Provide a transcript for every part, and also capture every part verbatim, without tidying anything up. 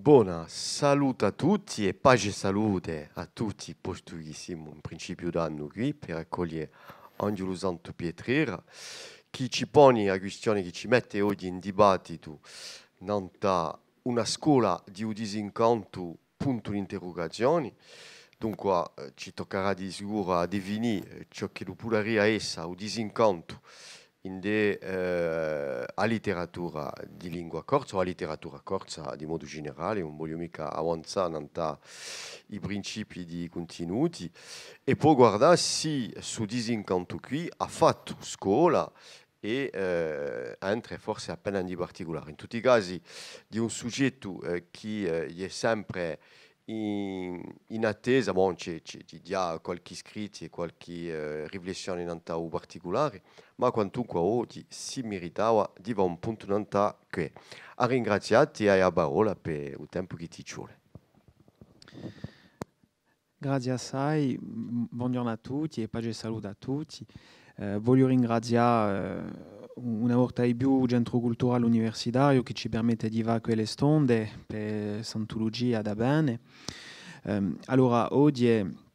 Bona saluta à tutti è pace è salute à tutti, postu chì simu in principiu d'annu quì per accoglie Anghjulu Santu Pietrera, chì ci poni a quistione, chì ci mette oghje in dibattitu nant'à una scola di u disincantu, puntu d'interrugazioni. Dunqua, eh, ci tuccarà di sicuru à definì, eh, ciò ch'ellu pudaria essa u disincantu ind'è, eh, a litteratura di lingua corsa, o a litteratura corsa di modu generale, ùn vogliu micca avanzà nant'à i principii di cuntinuti, è po guardà sì stu disincantu quì hà fattu scola è, eh, entre forse appena in i particulari. In tutti i casi, di un sughjettu, eh, chì, eh, hè sempre in, in attesa, bon, ci hè, ci hè digià qualchì scritti è qualchì, eh, riflessioni nant'à u particulari, ma quantunque oghje si miritava di fà un puntu nant'à què. À ringraziatti è ai a parolla per u tempu chì ti ci vole. Grazie assai, m-, bonghjornu à tutti è pace è salute à tutti. Eh, vogliu ringrazià, eh, una volta di più u Centru Culturale Universitariu chì ci permette di fà quelle stonde per st'antulugia da bè. Ehm, allora, oghje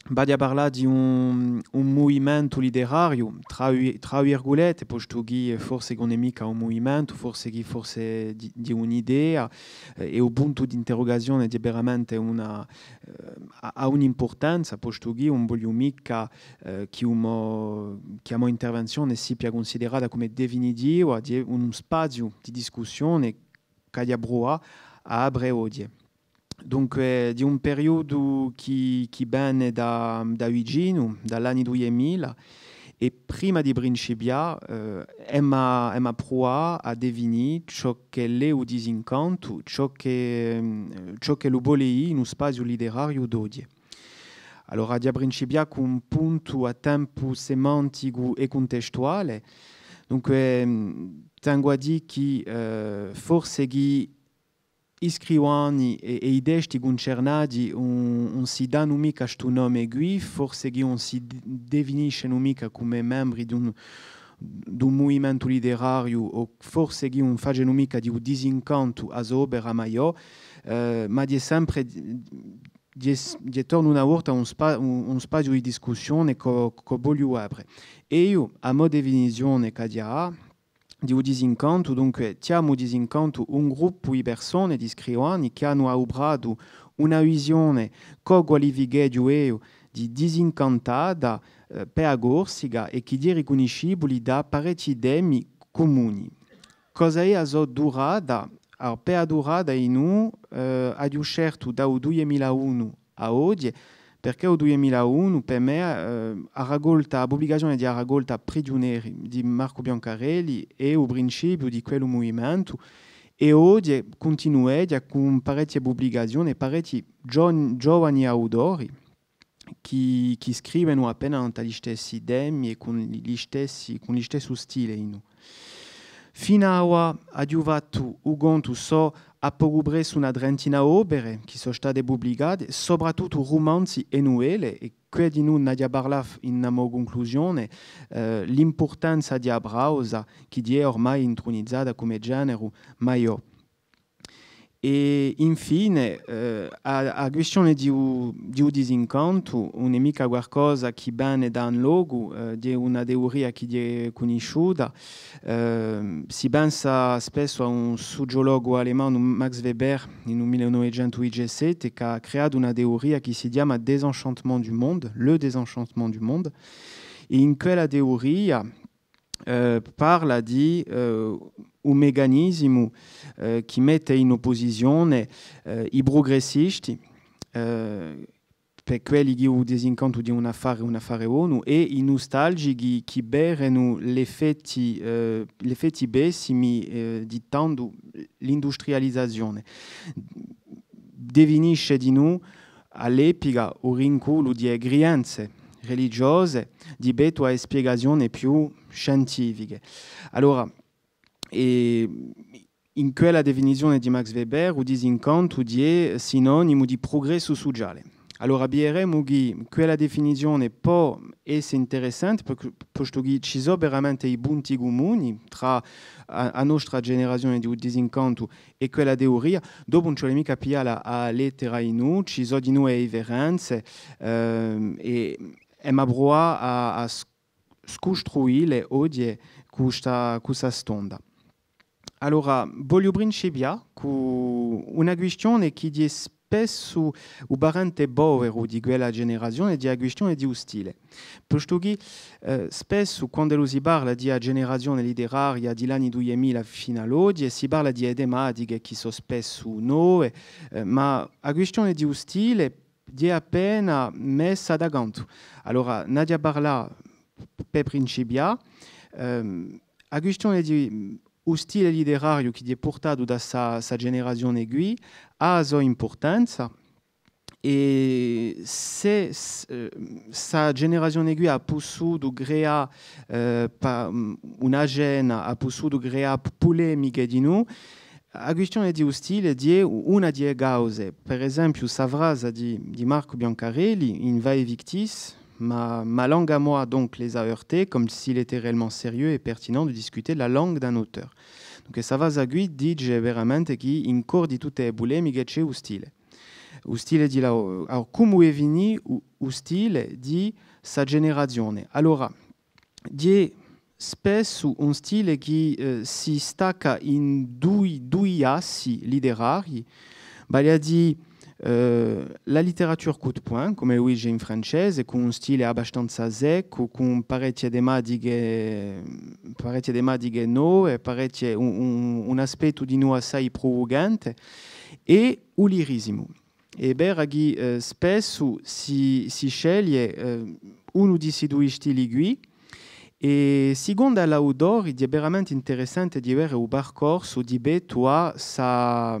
v'aghju à parlà di un, un muvimentu literariu, trà vi-, trà virgulette, postu chì forse chì ùn hè micca un muvimentu, forse chì forse di, di un'idea, eh, è u puntu d'interrugazione hè veramente una, eh, hà, hà un'impurtanza, postu chì ùn vogliu micca, eh, chì u mo, chì a mo intervenzione sippia cunsiderata cum'è definitiva, hè un spaziu di discussione ch'aghju à pruvà à apre oghje. Dunque, di un periudu chì, chì vene da, da vicinu, da l'anni duiemila, è prima di principià, eh, emu à, emu à pruvà à definì ciò ch'ellu hè u disincantu, ciò chì, mm, ciò ch'ellu vole dì in u spaziu literariu d'oghje. Allora, aghju à principià cù un puntu à tempu semanticu è cuntestuale. Dunque, mm, tengu à dì chì, eh, forse chì i scrivani è, è i testi cuncernati ùn, ùn si danu micca stu nome quì, forse chì ùn si d-, definiscenu micca cum'è membri d'un, d'un muvimentu literariu, o forse chì ùn facenu micca di u disincantu a so opera maiò, eh, ma hè sempre, hè, hè torna una volta un spa-, un, un spaziu di discussione ch'o, ch'o vogliu apre. È eiu, a mo definizione ch'aghju à di u disincantu, dunque, chjamu disincantu un gruppu di persone, di scrivani, chì anu adupratu una visione ch'o qualificheghju eiu di disincantata, eh, per a Corsica è chì hè ricunniscibuli da parechji temi cumuni. Cosa hè a so durata? Allora, per a durata, eiu, eh, aghju sceltu da u duiemila unu à oghje, perchè u duiemila unu, per mè, eh, a racolta, a publicazione di a racolta Prigiuneri di Marcu Biancarelli hè u principiu di quellu muvimentu, è oghje cuntinueghja cù parechje publicazione, parechji gio-, giovani autori chì, chì scrivenu appena nant'à listessi temi è cù li, listessi, cù listessu stile, eiu. Fin'à avà aghju fattu u contu, sò à pocu pressu una trentina d'opere chì sò state publicate, soprattuttu rumanzi è nuvelle, è quì dinù n'aghju à parlà f-, in a mo cunclusione, eh, l'impurtanza di a prosa, chì hè ormai intrunizata cum'è generu maiò. È infine, eh, a, a quistione di u, di u disincantu ùn hè micca qualcosa chì vene da un locu, eh, hè una teoria chì hè cunnisciuta. Eh, si pensa spessu à un suciologu alemanu, Max Weber, in u mille novecentu dicessette, chì hà creatu una teoria chì si chjama Désenchantement du monde, le désenchantement du monde. È in quella teoria, eh, parla di, eh, un meccanisimu, eh, chì mette in opposizione, eh, i prugressisti, eh, per quelli chì u disincantu hè un affare, un affare bonu, è i nustalgichi chì vedenu l'effetti, eh, l'effetti pessimi, eh, di tandu l'industrializazione. Definisce dinù à l'epica u rinculu di e cridenze religiose di pettu à e spiegazione più scientifiche. Allora, è in quella definizione di Max Weber, u disincantu hè sinonimu di prugressu suciale. Allora, videremu chì quella definizione pò esse interessante, perchè, postu chì ci sò veramente i punti cumuni trà a, a nostra generazione di u disincantu è quella teuria. Dopu ùn ci vole micca piglià a, a lettera dinù, ci sò dinù e differenze, ehm, è, è emu à pruvà à, à s-, scustruille oghje cù sta, cù sta stonda. Allora, vogliu principià cù una quistione chì hè spessu u parente poveru di quella generazione, hè a quistione di u stile. Postu chì, eh, spessu, quand'ellu si parla di a generazione literaria di l'anni dui mila fin'à l'oghje, si parla di e tematiche chì sò spessu nove, eh, ma a quistione di u stile hè appena messa da cantu. Allora, n'aghju à parlà per principià, ehm, a quistione di u stile literariu chì hè purtatu da sta, sta generazione quì, hà a so impurtanza, è s'è s-, eh, sta generazione quì hà pussutu creà, eh, pa-, mm, una scena, hà pussutu creà p-, pulemiche dinù, a quistione di u stile hè una di e cause. Per esempiu, sta frasa di, di Marcu Biancarelli in Vae Victis, ma, ma langue à moi donc les a heurtés, comme s'il était réellement sérieux et pertinent de discuter la langue d'un auteur. Donc, sta frasa quì dice veramente chì in cor di tutte e pulemiche ci hè u stile. U stile di la, allora, cumu definì u, u stile di sta generazione? Allora, hè spessu un stile chì, eh, si stacca in dui, dui assi literarii, vale à dì, eh, la littérature coup de poing, cum'ellu dice in francese, cù un stile abbastanza seccu, cù parechje tematiche, parechje tematiche nove, parechje, un, un, un aspettu dinù assai pruvucante, è u lirisimu. Hè vera chì, eh, spessu si, si sceglie, eh, unu di sti dui stili quì, è sicondu à l'autori, hè veramente interessante di vede u parcorsu di pettu à sta,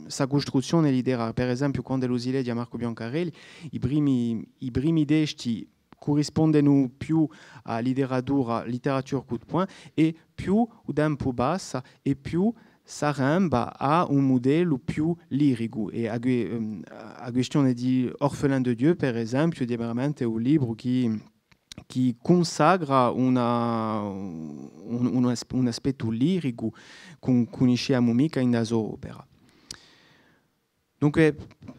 sta custruzzione literaria. Per esempiu, quand'ellu si leghje à Marcu Biancarelli, i primi, i primi testi currispondenu più à literatura, littérature coup de poing, è più u tempu passa è più s'arremba à un mudellu più liricu, è a que-, ehm, a quistione di Orphelins de Dieu, per esempiu, hè veramente un libru chì, chì cunsacra una, un, un as-, un aspettu liricu chì ùn cunnisciamu micca in a so opera. Dunque,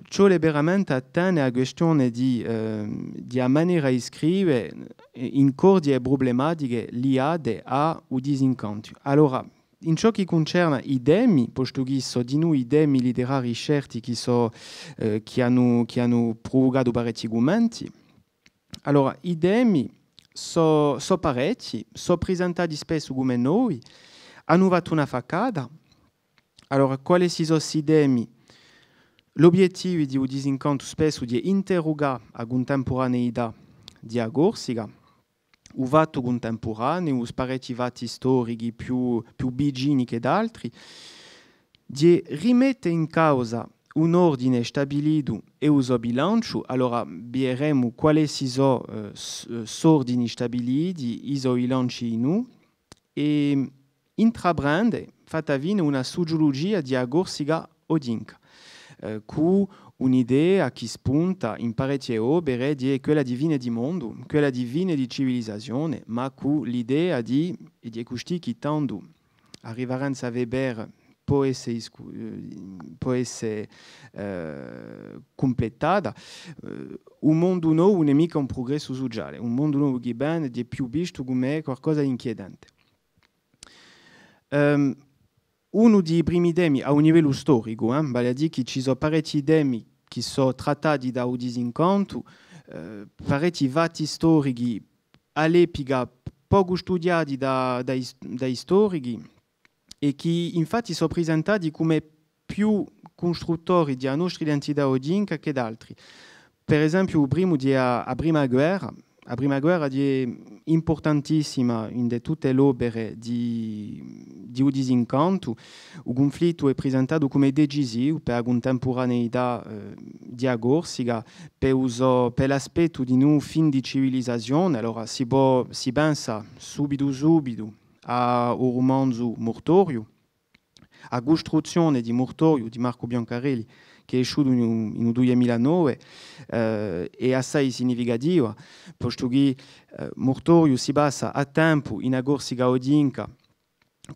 ci vole veramente à tene a quistione di, ehm, di a manera di scrive, eh, in cor di e prublematiche liate à u disincantu. Allora, in ciò chì cuncerna i temi, postu chì sò dinù i temi literarii scelti chì sò, eh, chì anu, chì anu pruvucatu parechji cumenti, allora, i temi sò, sò parechji, sò prisentati spessu cum'è novi, anu fattu una faccata. Allora, quale si sò sti temi? L'obiettivu di u disincantu spessu hè di interrugà a cuntempuraneità di a Corsica, u fattu cuntempuraneu, parechji fatti storichi più, più vicini chè d'altri, di rimette in causa un ordine stabilitu è u so bilanciu, allora videremu quale si sò, eh, s-, eh, s'ordini stabiliti, i so bilanci dinù, è intraprende, fatta fine, una suciulugia di a Corsica oghjinca, eh, cù un'idea chì spunta in parechje opere, hè quella di fine di mondu, quella di fine di civilisazione, ma cù l'idea di, è hè custì chì tandu a riferenza à Weber pò esse iscu-, eh, pò esse, eh, cumplettata, eh, un mondu novu ùn hè micca un prugressu suciale, un mondu novu chì vene hè più vistu cum'è qualcosa d'inchietante. Ehm, unu di i primi temi à un livellu storicu, eh, vale à dì chì ci sò parechji temi chì sò trattati da u disincantu, eh, parechji fatti storichi à l'epica pocu studiati da, da i s-, da i storichi, è chì infatti sò prisentati cum'è più custruttori di a nostra identità oghjinca chè d'altri. Per esempiu, u primu hè a, a prima guerra. A prima guerra hè impurtantissima in tutte l'opere di, di u disincantu. U cunflittu hè prisentatu cum'è decisivu per a cuntempuraneità, eh, di a Corsica, per u so, per l'aspettu di un fin di civilisazione. Allora, si pò, si pensa subitu subitu à u rumanzu Murtoriu, A custruzzione di Murtoriu di Marcu Biancarelli, chì hè esciutu in u, in u dui mila nove, eh, hè assai significativa, postu chì, eh, Murtoriu si passa à tempu in a Corsica oghjinca,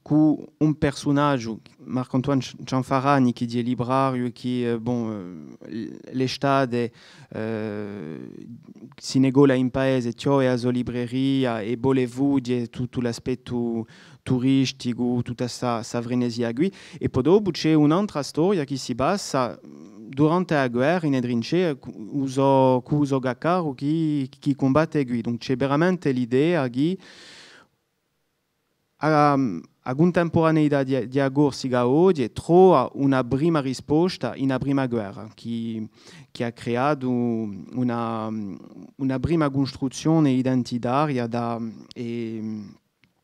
cù un persunagiu, Marc-Antoine Cianfarani, chì hè librariu è chì, eh, bon, eh, l-, l'estate, eh, si ne cola in paese, chjode a so libreria è vole fughje tuttu l'aspettu turisticu, tutta sta, sta frenesia quì. È po dopu ci hè un'antra storia chì si passa durante a guerra in e trincee, cù u so, cù u so caccaru chì, chì cumbatte quì. Dunque, ci hè veramente l'idea chì a, a cuntempuraneità di, di a Corsica oghje trova una prima risposta in a prima guerra, chì, chì hà creatu una, una prima custruzzione identitaria da, è,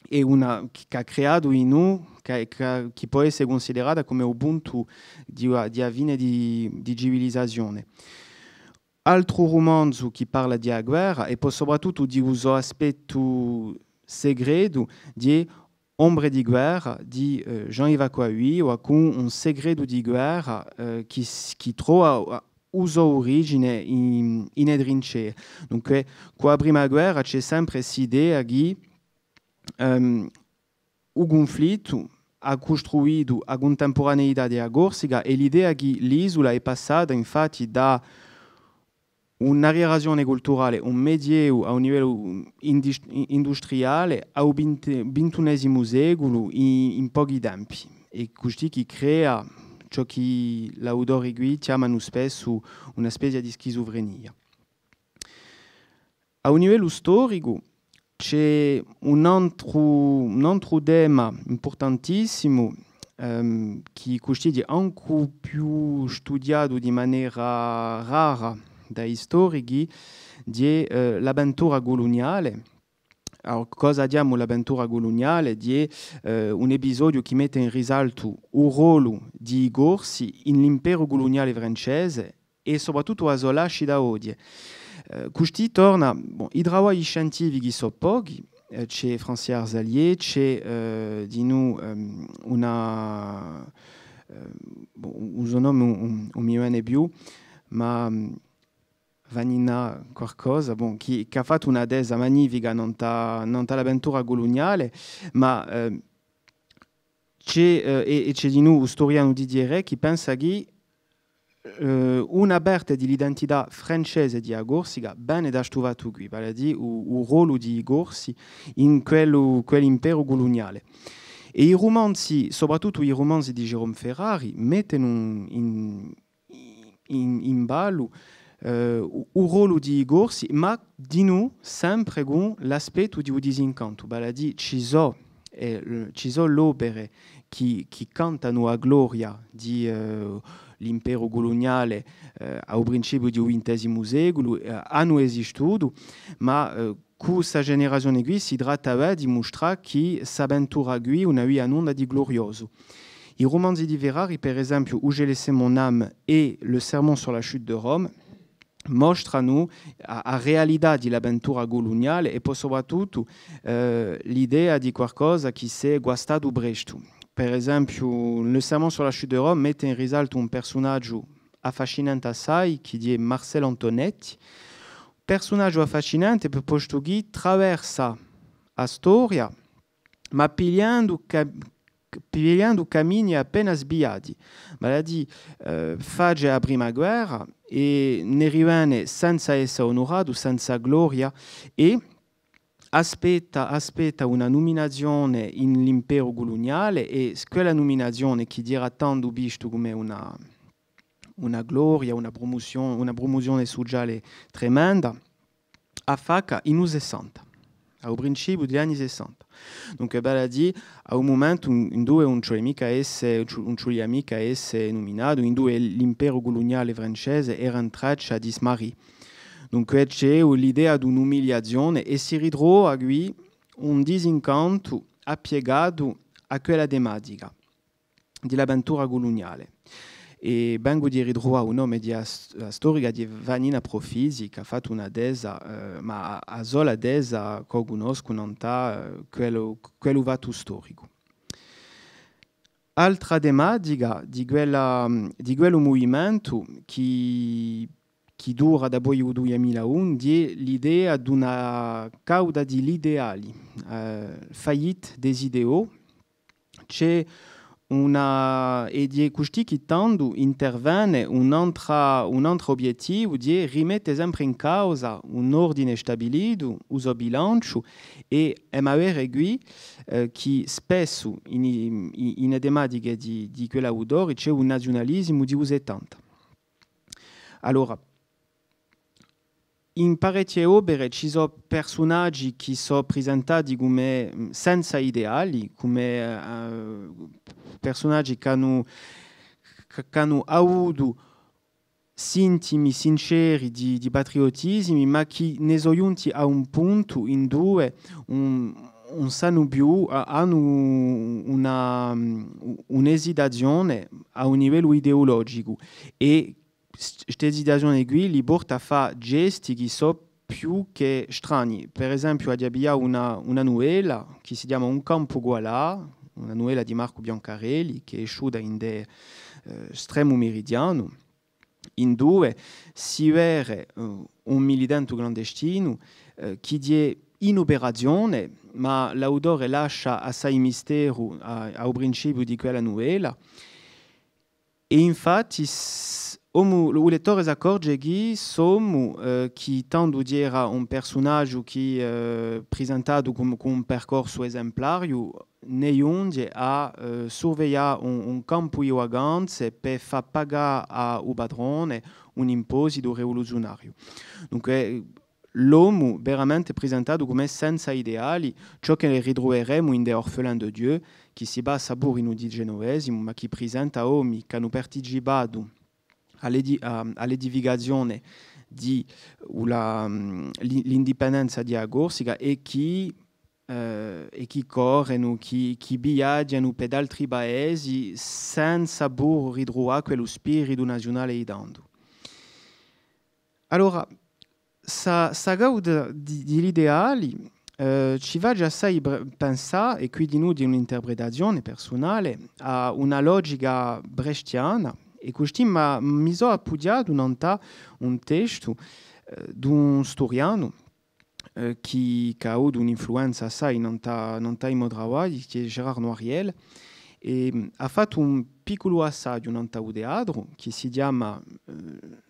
è una, chì, chì hà creatu in u, chì, chì, chì pò esse cunsiderata cum'è u puntu di, di a fine di, di civilizazione. Altru rumanzu chì parla di a guerra, è po soprattuttu di u so aspettu segretu, hè Ombre di guerra di, eh, Jean-Yves Acquaviva, cù un segretu di guerra, eh, chì s-, chì trova, eh, u so origine in, in e trincee. Dunque, cù a prima guerra ci hè sempre st'idea chì, ehm, u cunflittu hà custruitu a cuntempuraneità di a Corsica è l'idea chì l'isula hè passata, infatti, da un'arrierazione culturale, un medievu à un livellu indis-, industriale, à u vint-, vintunesimu seculu in, in pochi tempi. È custì chì crea ciò chì l'autori quì chjamanu spessu una spezia di schizufrenia. À un livellu storicu, ci hè un antru, un antru tema impurtantissimu, ehm, chì custì hè ancu più studiatu di manera rara da i storichi, hè, eh, l'avventura culuniale. Allora, cosa chjamu l'avventura culuniale? Hè, eh, un episodiu chì mette in risaltu u rollu di i Corsi in l'imperu culuniale francese è soprattuttu a so lascita oghje. Eh, custì torna, bon, i travagli scientifichi sò pochi, eh, ci hè Francis Arzalier, ci hè, eh, dinù, ehm, una, eh, bon, u so nome ùn, ùn mi vene più, ma, mm, Vanina qualcosa, bon, chì, chì hà fattu una tesa magnifica nant'à, nant'à l'avventura culuniale, ma, eh, ci hè, eh, è, è ci hè dinù u storianu Didier Rey chì pensa chì, eh, una parte di l'identità francese di a Corsica vene da stu fattu quì, vale à dì u, u rollu di i Corsi in quellu, quell'imperu culuniale. È i rumanzi, soprattuttu i rumanzi di Jérôme Ferrari, mettenu in, in, in ballu, eh, u, u rollu di i Corsi, ma dinù sempre cù l'aspettu di u disincantu, vale à dì, ci sò, eh, l-, ci sò l'opere chì, chì cantanu a gloria di, eh, l'imperu culuniale, eh, à u principiu di u vintesimu seculu, eh, anu esistutu, ma, eh, cù sta generazione quì si trattava di mustrà chì sta avventura quì ùn avia nunda di gluriosu. I rumanzi di Ferrari, per esempiu, Où j'ai laissé mon âme è Le sermon sur la chute de Rome, mostranu a, a realità di l'avventura culuniale è po soprattuttu, eh, l'idea di qualcosa chì s'hè guastatu prestu. Per esempiu, Le sermon sur la chute de Rome mette in risaltu un persunagiu affascinante assai, chì hè Marcel Antonetti, persunagiu affascinante, per, postu chì traversa a storia, ma pigliendu ca-, pigliendu camini appena sviati, vale à dì, eh, face a prima guerra è ne rivene senza esse onuratu, senza gloria, è aspetta, aspetta una numinazione in l'imperu culuniale, è s-, quella numinazione chì era tandu vistu cum'è una, una gloria, una prumuzione, una prumuzione suciale tremenda, affacca in u sessanta, à u principiu di l'anni sessanta. Dunque, vale à dì, à un mumentu in, induve ùn ci vole micca esse, ùn ci, ùn ci vulia micca esse numinatu, induve l'imperu culuniale francese era in traccia di smarrì. Dunque, ci hè l'idea d'un'umiliazione è si ritrova quì un disincantu appiegatu à quella tematica di l'avventura culuniale. È vengu di ritruvà u nome di a st-, a storica di Vanina Profizi, chì hà fattu una tesa, eh, ma a, a sola tesa ch'o cunnoscu nant'à, eh, quellu, quellu fattu storicu. Altra tematica di quella, di quellu muvimentu chì, chì dura dapoi u duiemila unu, hè l'idea d'una cauda di l'ideali, eh, faillite des idéaux. Ci hè una, è hè custì chì tandu intervene un'antra, un antru obiettivu, hè rimette sempre in causa un ordine stabilitu, u so bilanciu, è emu à vede quì, eh, chì spessu in i, in, in e tematiche di, di quell'autore ci hè un naziunalisimu di u settanta. Allora, in parechje opere ci sò persunaghji chì sò prisentati cum'è, mm, senza ideali, cum'è, eh, persunaghji ch'anu, ch'anu avutu sintimi sinceri di, di patriottisimi, ma chì ne sò ghjunti à un puntu induve ùn, ùn sanu più, a-, anu una, un'esitazione à un livellu ideologicu, è s-, st'esitazione quì li porta à fà gesti chì sò più chè strani. Per esempiu, aghju à piglià una, una nuvella chì si chjama Un campu qual hà, una nuvella di Marcu Biancarelli, chì hè esciuta ind'è, eh, Stremu Meridianu, induve si vede, eh, un militantu clandestinu, eh, chì hè in operazione, ma l'autore lascia assai misteru à, à u principiu di quella nuvella. È infatti, s-, omu, u lettore s'accorge chì st'omu, eh, chì tandu era un persunagiu chì, eh, prisentatu cù, cù un percorsu esemplariu, ne ghjunghje à, eh, surveglià un, un campu di vacanze per fà pagà à u patrone un impositu rivuluziunariu. Dunque, l'omu veramente prisentatu cum'è senza ideali, ciò chì ritruveremu ind'è Orphelins de Dieu, chì si passa puru in u dicenovesimu, ma chì prisenta omi chì anu participatu à l'edi-, à, à l'edificazione di u-, la, mm, l'in-, l'indipendenza di a Corsica è chì, eh, è chì correnu, chì, chì viaghjanu per d'altri paesi senza puru ritruvà quellu spiritu naziunale di tandu. Allora, sta, sta cauda di, di l'ideali, eh, ci face assai pre-, pensà, è quì dinù di un'interpretazione persunale, à una logica brechtiana, è custì ma, mi sò appughjatu nant'à un testu, eh, d'un sturianu, eh, chì, chì hà avutu un'influenza assai nant'à, nant'à i mo travagli, chì hè Gérard Noiriel, è, mm, hà fattu un picculu assaghju nant'à u teatru, chì si chjama, eh,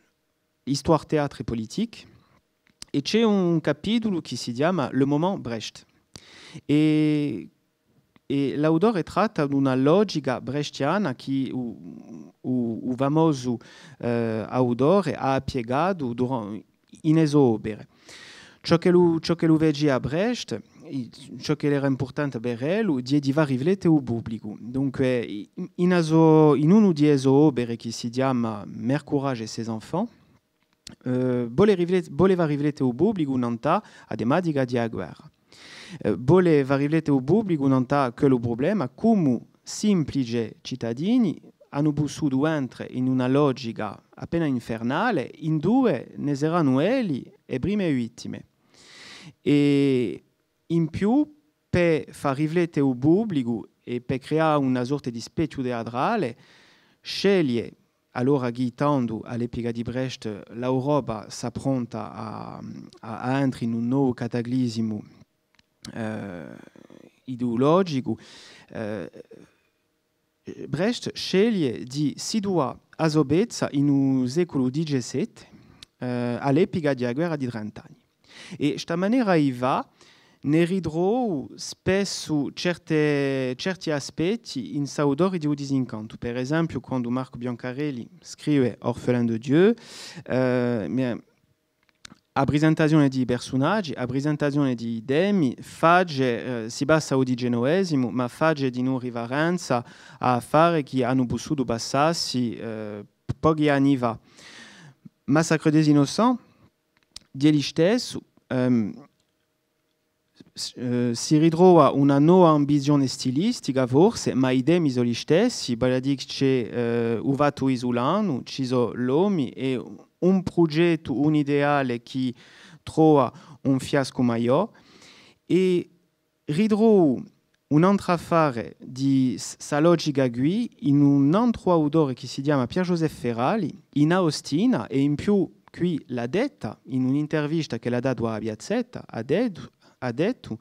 Histoire, théâtre et politique, è ci hè un capitulu chì si chjama Le moment Brecht. È, è l'autore tratta d'una logica brechtiana chì u, u, u famosu, eh, autore hà appiegatu duran-, in e so opere. Ciò ch'ellu, ciò ch'ellu facia Brecht, i-, ciò ch'ellu era impurtante per ellu, hè di fà riflette u publicu. Dunque, i-, in a so, in unu di e so opere chì si chjama Mère Courage et ses enfants, eh, vole riflet-, vole fà riflette u publicu nant'à a tematica di a guerra. Eh, vole fà riflette u publicu nant'à quellu prublema, cumu simplici citadini anu pussutu entre in una logica appena infernale, induve ne seranu elli e prime vittime. È in più, per fà riflette u publicu è per creà una sorta di spechju teatrale, sceglie, allora chì tandu à l'epica di Brecht l'Europa s'appronta à, à, à entre in un novu cataclisimu, eh, ideologicu, eh, Brecht sceglie di situà a so pezza in u seculu dicessette, eh, à l'epica di a guerra di trent'anni. È sta manera di fà ne ritrovu spessu certe, certi aspetti in st'autori di u Disincantu. Per esempiu, quandu Marcu Biancarelli scrive Orphelins de Dieu, eh, mi-, a prisentazione di i persunaghji, a prisentazione di i temi, face, eh, si passa à u dicenovesimu, ma face dinù riferenza à affari chì anu pussutu passassi, eh, pochi anni fà. Massacre des Innocents, hè listessu, ehm, s-, eh, si ritrova una nova ambizione stilistica, forse, ma i temi sò listessi, vale à dì chì ci hè, eh, u fattu isulanu, ci sò l'omi è un prugettu, un ideale chì trova un fiascu maiò, è ritrovu un antru affare di s-, ssa logica quì, in un antru autore chì si chjama Pierre-Joseph Ferrali, in Agostina, è in più quì l'hà detta, in un'intervista ch'ellu hà datu à a Piazzetta, hà dettu, hà dettu,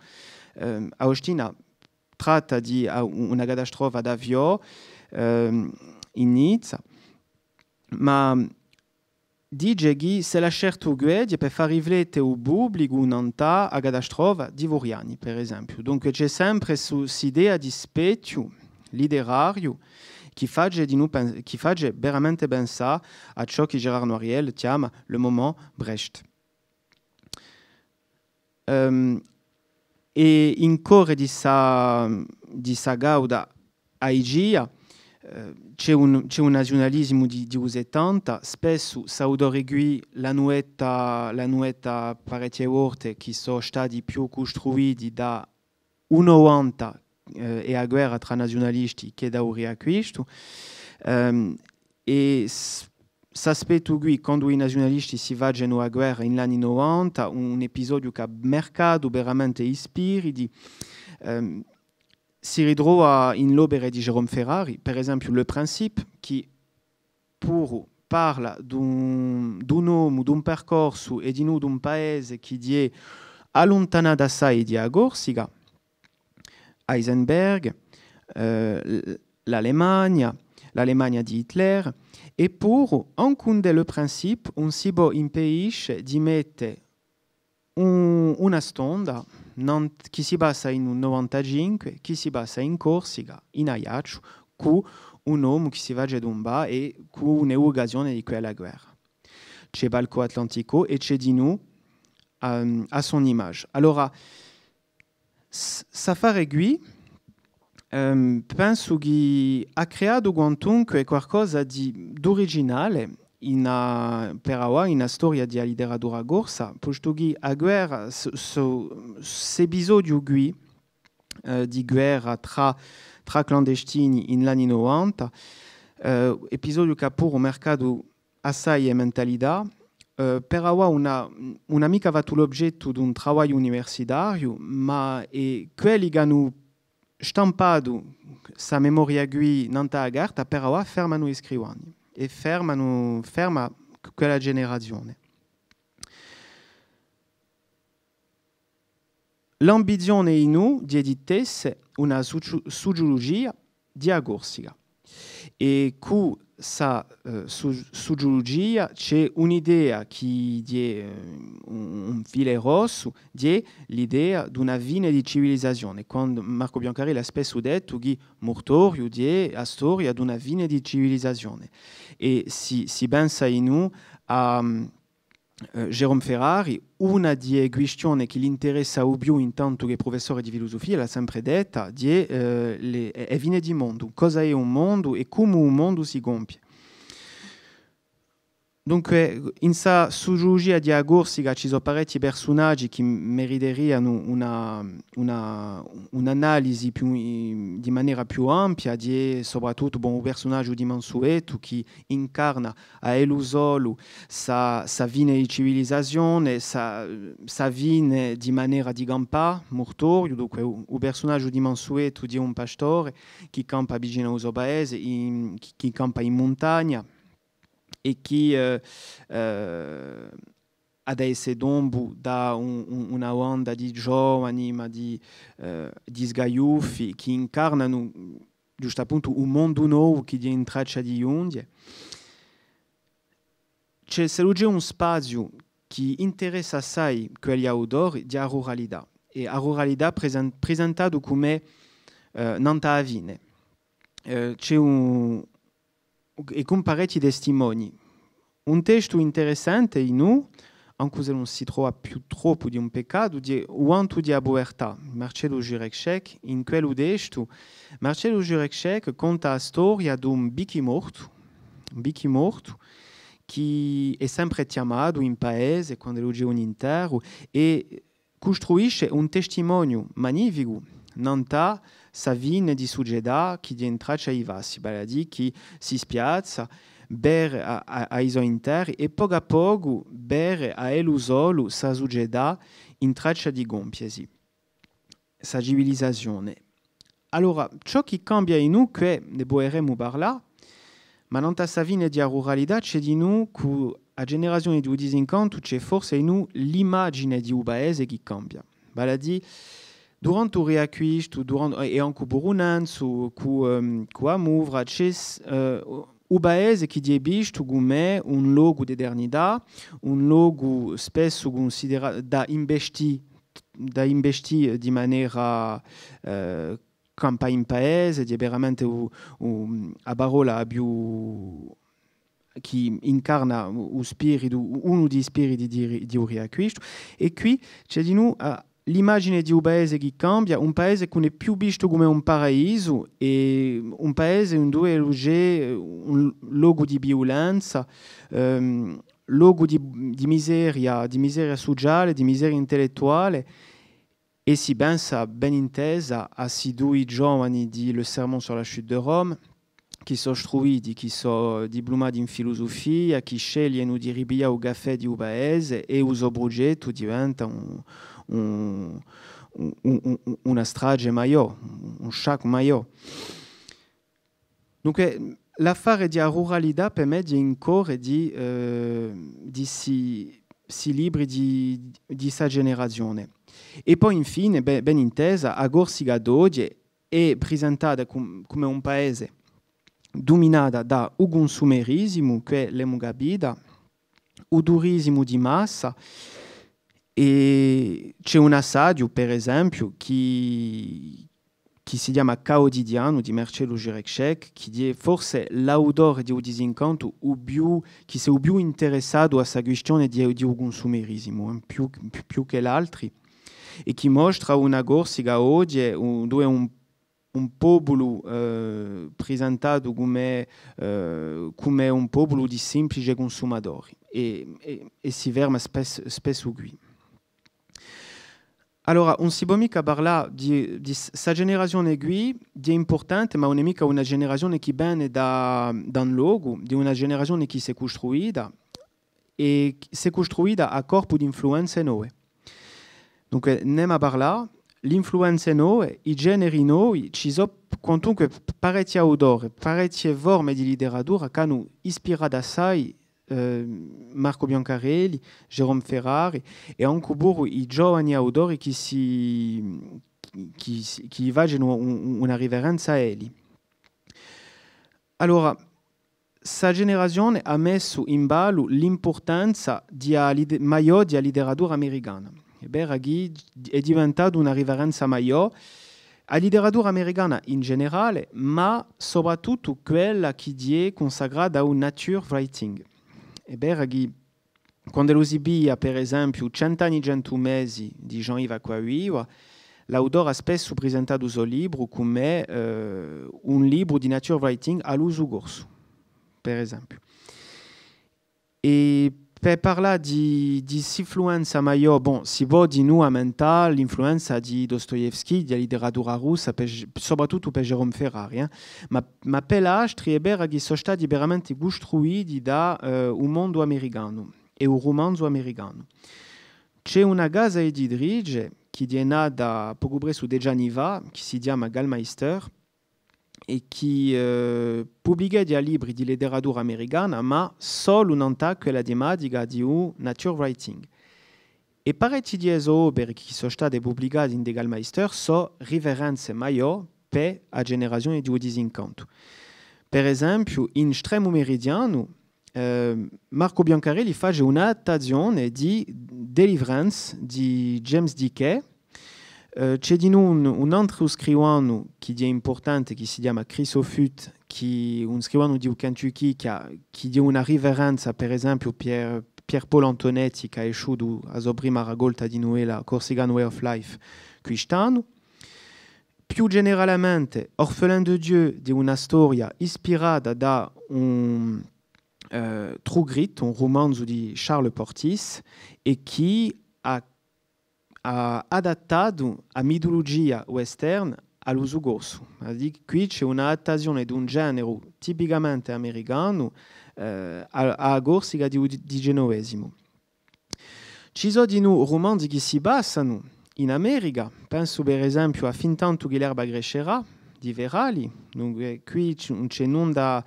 ehm, Agostina tratta di, ah, una catastrofa d'aviò, ehm, in Nizza, ma dice chì s'ellu hà sceltu què hè per fà riflette u publicu nant'à a catastrofa di Furiani, per esempiu. Dunque ci hè sempre stu, st'idea di spechju literariu chì face di no pen-, chì face veramente pensà à ciò chì Gérard Noiriel chjama le moment Brecht. Ehm, è in core di ssa, di ssa gauda aigia, eh, ci hè un, ci hè un naziunalisimu di, di u settanta, spessu s'autori quì l'anu detta, l'anu detta parechje volte chì sò stati più custruiti da u novanta, eh, è a guerra trà naziunalisti chè da u Riacquistu. Ehm, è s-, s'aspettu quì, quandu i naziunalisti si facenu a guerra in l'anni novanta, un episodiu chì hà marcatu veramente i spiriti, ehm, si ritrova in l'opere di Jérôme Ferrari, per esempiu Le Principe, chì puru parla d'un, d'un omu, d'un percorsu è dinù d'un paese chì hè alluntanatu assai di a Corsica, Heisenberg, eh, l-, l'Alemagna, l'Alemagna di Hitler, è puru, ancu ind'è Le Principe, ùn si pò impedisce di mette un, una stonda, nant-, chì si passa in u novantacinque, chì si passa in Corsica, in Aiacciu, cù un omu chì si face tumbà è cù un'evucazione di quella guerra. Ci hè Balcò Atlantico è ci hè dinù, ehm, À son image. Allora, s-, s'affare quì, ehm, pensu chì hà creatu quantunque qualcosa di, d'uriginale in a, per avà, in a storia di a literatura corsa, postu chì a guerra, s-, s-, st'episodiu quì, eh, di guerra trà, trà clandestini in l'anni novanta, eh, episodiu chì hà puru marcatu assai e mentalità, eh, per avà ùn hà, ùn hà micca fattu l'oggettu d'un travagliu universitariu, ma hè quelli ch'anu stampatu sta memoria quì nant'à a carta, per avà fermanu i scrivani è fermanu, ferma quella generazione. L'ambizione dinù hè di tesse una suciu-, suciulugia di a Corsica. È cù ssa, eh, su-, suciulugia ci hè un'idea chì hè, eh, un, un file rossu, hè l'idea d'una fine di civilisazione. Quandu Marcu Biancarelli hà spessu dettu chì Murtoriu hè a storia d'una fine di civilisazione. È si, si pensa dinù à, eh, Jérôme Ferrari, una di e quistione chì l'interessa u più intantu chì prufessore di filusufia, l'hà sempre detta, hè, eh, le, e, e fine di mondu, cosa hè un mondu è cumu un mondu si compie. Dunque, in ssa suciulugia di a Corsica ci sò parechji persunaghji chì meriterianu una, una, un'analisi più, di manera più ampia, hè soprattuttu, bon, u persunaghju di Mansuetu chì incarna à ellu solu ssa, ssa fine di civilisazione, ssa, ssa fine di manera di campà, Murtoriu, dunque u, u persunaghju di Mansuetu hè un pastore chì campa vicinu à u so paese, in, chì, chì campa in muntagna, è chì, eh, eh, hà da esse tombu da un, un, una banda di giovani, ma di, eh, di sgaiuffi, chì incarnanu ghjustappuntu un mondu novu chì hè in traccia di ghjunghje. Ci hè, s'ellu ci hè un spaziu chì interessa assai quelli autori, hè a ruralità. È a ruralità presen-, prisentatu cum'è, eh, nant'à a fine. Eh, ci hè un, è cun parechji testimonii. Un testu interessante, dinù, ancu s'ellu ùn si trova più troppu, hè un peccatu, hè U vantu di a puvertà, Marcellu Jureczek, in quellu testu, Marcellu Jureczek conta a storia d'un bichimortu, un bichimortu, chì hè sempre chjamatu in paese, quand'ellu ci hè un interru, è custruisce un testimoniu magnificu nant'à ssa fine di sucetà chì hè in traccia di fassi, vale à dì chì si spiazza, vede à, à, à i so interri è pocu à pocu vede à ellu solu ssa sucetà in traccia di compiesi, ssa civilisazione. Allora, ciò chì cambia dinù, chì ne puderemu parlà, ma nant'à sta fine di a ruralità ci hè dinù cù a generazione di u disincantu, ci hè forse dinù l'imagine di u paese chì cambia. Vale à dì, durante u Riacquistu, durante, è ancu puru nanzu, cù, ehm, cù a Muvra, ci hè s-, eh, u paese chì hè vistu cum'è un locu d'eternità, un locu spessu cunsideratu da investì, da investì di manera, eh, campà in paese, hè veramente u, u, a parolla a più chì incarna u, u spiritu, unu di i spiriti di, di u Riacquistu. È quì ci hè dinù, eh, l'imagine di u paese chì cambia, un paese chì ùn hè più vistu cum'è un paradisu, è un paese induve ellu ci hè un locu di viulenza, ehm, locu di, di miseria, di miseria suciale, di miseria intellettuale, è si pensa, ben intesa, à sti dui giovani di Le Sermon sur la chute de Rome, chì sò struiti, chì sò diplumati in filusufia, chì sceglienu di ripiglià u caffè di u paese è u so prughjettu diventa un, un, un, un, un, una strage maiò, un sciaccu maiò. Dunque, l'affare di a ruralità per mè hè in core di, eh, di sti, sti libri di, di sta generazione. È po infine, be-, ben intesa, a Corsica d'oghje hè prisentata cum-, cum'è un paese duminata da u cunsumerisimu, chì l'emu capita, u turisimu di massa, è ci hè un assadiu, per esempiu, chì, chì si chjama Caotidianu di Marcellu Jirecek, chì hè forse l'autore di u disincantu u più, chì s'hè u più interessatu à sta quistione di, di u cunsumerisimu, eh, più, più, più chè l'altri, è chì mostra una Corsica oghje, u-, induve un un populu, eh, prisentatu cum'è, eh, cum'è un populu di simplici cunsumatori è, è, è si ferma spess-, spessu quì. Allora, ùn si pò micca parlà di, di s-, sta generazione quì, hè impurtante, ma ùn hè micca una generazione chì vene da, da un locu, hè una generazione chì s'hè custruita, è s'hè custruita à corpu d'influenze nove. Dunque, n'emu à parlà, l'influenze nove, i generi novi, ci sò quantunque parechji autori, parechje forme di literatura ch'anu ispiratu assai, eh, Marcu Biancarelli, Jérôme Ferrari è ancu puru i giovani autori chì si, chì si, chì facenu un, un, una riferenza à elli. Allora, sta generazione hà messu in ballu l'impurtanza di a lite-, maiò di a literatura americana. Hè vera chì hè diventata una riferenza maiò a literatura americana in generale, ma soprattuttu quella chì hè cunsacrata à u nature writing. Hè vera chì quand'ellu si piglia, per esempiu, Cent'anni centu mesi di Jean-Yves Acquaviva, l'autore hà spessu prisentatu u so libru cum'è, eh, un libru di nature writing à l'usu corsu, per esempiu. È per parlà di, di st'influenza maiò, bon, si pò dinù ammentà l'influenza di Dostoevskij, di a literatura russa, per, soprattuttu per Jérôme Ferrari, eh, ma ma per l'astri hè vera chì sò stati veramente custruiti da, eh, u mondu americanu è u rumanzu americanu. Ci hè una casa editrice chì hè nata pocu pressu dece anni fà, chì si chjama Gallmeister, è chì, eh, publicheghja libri di literatura americana, ma solu nant'à quella tematica di u nature writing. È parechji di e so opere chì sò state publicate ind'è Gallmeister sò riferenze maiò per a generazione di u disincantu. Per esempiu, in Stremu Meridianu, eh, Marcu Biancarelli face un'adattazione di Deliverance di James Dickey. Eh, ci hè dinù un, un antru scrivanu chì hè impurtante, chì si chjama Chris Offutt, chì, un scrivanu di u Kentucky, chì hà, chì hè una riferenza, per esempiu, per Pierre-Paul Antonetti, chì hà esciutu a so prima racolta di nuvelle, Corsican Way of Life, quist'annu. Più generalamente, Orphelins de Dieu, hè una storia ispirata da un, eh, True Grit, un rumanzu di Charles Portis, è chì hà, hà adattatu a mitulugia western à l'usu corsu. Vale à dì, quì ci hè un'adattazione d'un generu tipicamente americanu, eh, à, à a Corsica di u di-, dicenovesimu. Ci sò dinù rumanzi chì si passanu in America, pensu per esempiu à Fintantu chì l'erba crescerà, di Ferrali, dunque quì ci, ùn ci hè nunda,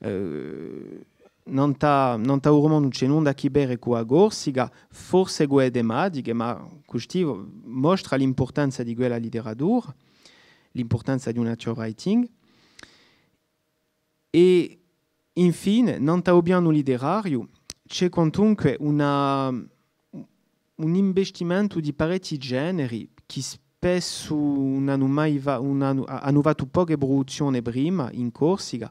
eh, nant'à, nant'à u rumanzu ùn ci hè nunda chì vede cù a Corsica, forse cù e tematiche, ma custì mostra l'impurtanza di quella literatura, l'impurtanza di u nature writing. È infine, nant'à u pianu literariu, ci hè quantunque una, un investimentu di parechji generi chì spessu ùn anu mai fa-, ùn anu, a-, anu fattu poche pruduzzione prima in Corsica.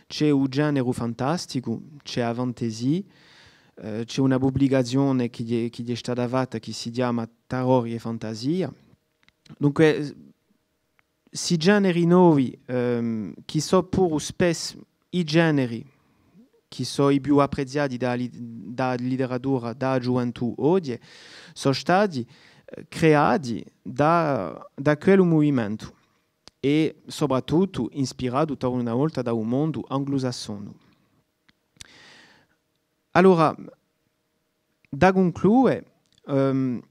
Ci hè u generu fantasticu, ci hè a fantasia, eh, ci hè una publicazione chì hè, chì hè stata fatta chì si chjama Tarrori è fantasia. Dunque, sti generi novi, ehm, chì sò puru spessu i generi chì sò i più apprezzati da a li-, da a literatura, da a ghjuventù oghje, sò stati, eh, creati da, da quellu muvimentu è soprattuttu ispiratu torna una volta da u mondu anglusassonu. Allora, da cunclude, ehm,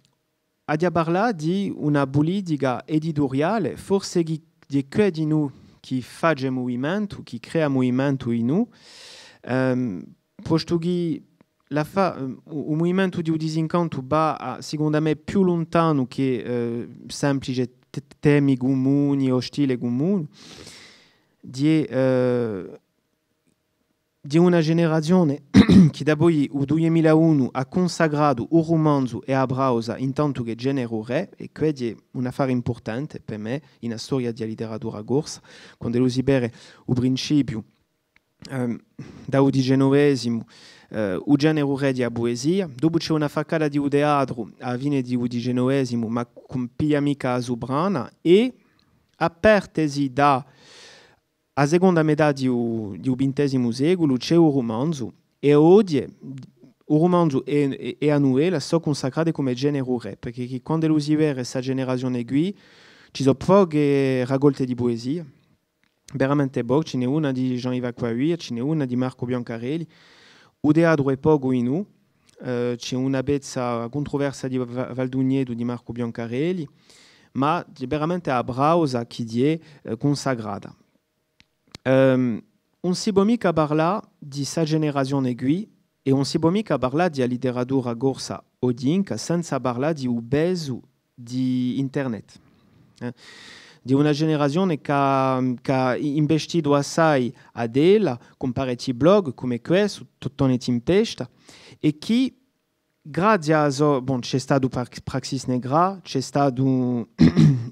aghju da parlà di una pulitica edituriale, forse chì, chì hè quì dinù chì face muvimentu, chì crea muvimentu dinù, ehm, postu chì l'affa-, ehm, u, u muvimentu di u disincantu và, à, sicondu à mè, più luntanu chè, eh, semplice te-, temi cumuni o stile cumunu, di, eh, di una generazione chì dapoi u dui mila unu hà cunsacratu u rumanzu è a prausa intantu chè generu rè, è què hè un affare impurtante per mè in a storia di a literatura corsa, quand'ellu si vede u principiu, ehm, da u diciannovesimu, eh, u generu rè di a puesia, dopu ci hè una faccata di u teatru à a fine di u diciannovesimu, ma chì ùn piglia micca a suprana, è à partesi da a seconda metà di u, di u vintesimu seculu ci hè u rumanzu, è oghje u rumanzu è, è, è a nuvella sò cunsacrate cum'è generu rè, perchè chì quand'ellu si vede sta generazione quì, ci sò poche raccolte di puesia, veramente poche, ci n'hè una di Jean-Yves Acquaviva, ci n'hè una di Marcu Biancarelli, u teatru hè pocu dinù, eh, ci hè una pezza, Cuntroversa di Va-, Valdugnetu di Marcu Biancarelli, ma hè veramente a prausa chì hè, eh, cunsacrata. Ehm, ùn si pò micca parlà di sta generazione quì è ùn si pò micca parlà di a literatura corsa oghjinca senza parlà di u pesu di internet. Eh, di una generazione chì hà, chì hà i-, investitu assai ad ella, cun parechji blog, cum'è questu, Tottone Timpesta, è chì grazia à a so, bon, ci hè statu Prax-, Praxis Negra, ci hè statu,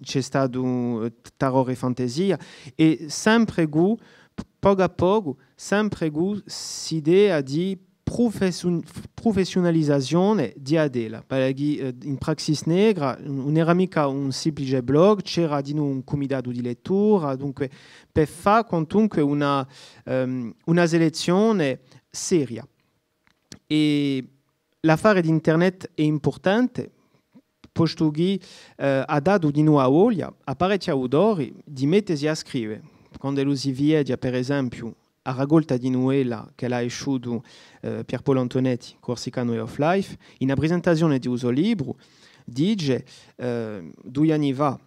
ci hè statu, eh, Tarrori è fantasia, è sempre cù, p-, pocu à pocu, sempre cù st'idea di prufession-, prufessiunalizazione di ad ella, perchè chì, eh, in Praxis Negra ùn, ùn era micca un simplice blog, c'era dinù un cumitatu di lettura, dunque, per fà quantunque una, ehm, una selezzione seria. È l'affare d'internet hè impurtante, postu chì, eh, hà datu dinù a voglia à parechji autori di mettesi à scrive. Quand'ellu si vede, per esempiu, a raccolta di nuvella ch'ellu hà esciutu, eh, Pierpaulu Antonetti, Corsican Way of Life, in a presentazione di u so libru, dice, eh, dui anni fà,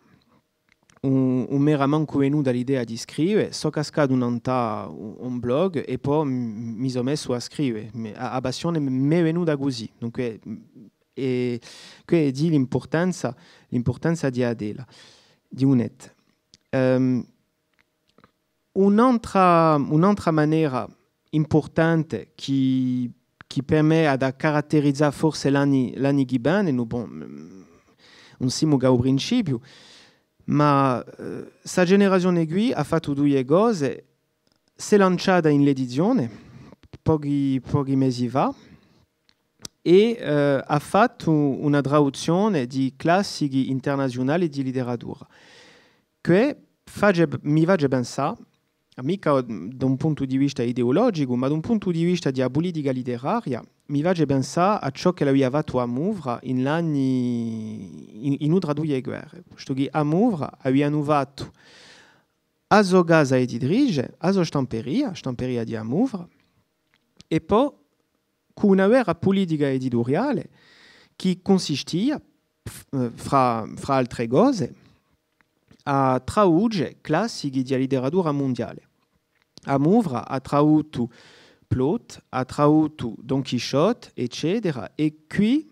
ùn, ùn m'era mancu venuta l'idea di scrive, sò cascatu nant'à un, un blog è po m-, mi sò messu à scrive. Me-, a, a passione m-, m'hè venuta cusì. Dunque, m-, è què hè l'impurtanza, l'impurtanza di ad ella, di u net. Ehm, Un'antra, un'antra manera impurtante chì, chì per mè hà da caratterizà forse l'anni, l'anni chì venenu, bon, ùn simu chè à u principiu, ma, eh, sta generazione quì hà fattu duie cose, s'hè lanciata in l'edizione, pochi, pochi mesi fà, è, eh, hà fattu una traduzzione di classichi internaziunali di literatura. Què face, mi face pensà, micca da un puntu di vista ideologicu, ma da un puntu di vista di a pulitica literaria, mi face pensà à ciò ch'ellu avia fattu Amuvra in l'anni, in, in u trà duie guerre. Postu chì Amuvra avianu fattu a so casa editrice, a so stamperia, stamperia di Amuvra, è po cù una vera pulitica edituriale chì cunsistia, f-, eh, fra, fra altre cose, à traduce classichi di a literatura mundiale. A Muvra hà traduttu Plaute, hà traduttu Don Chisciotte, eccetera, è quì,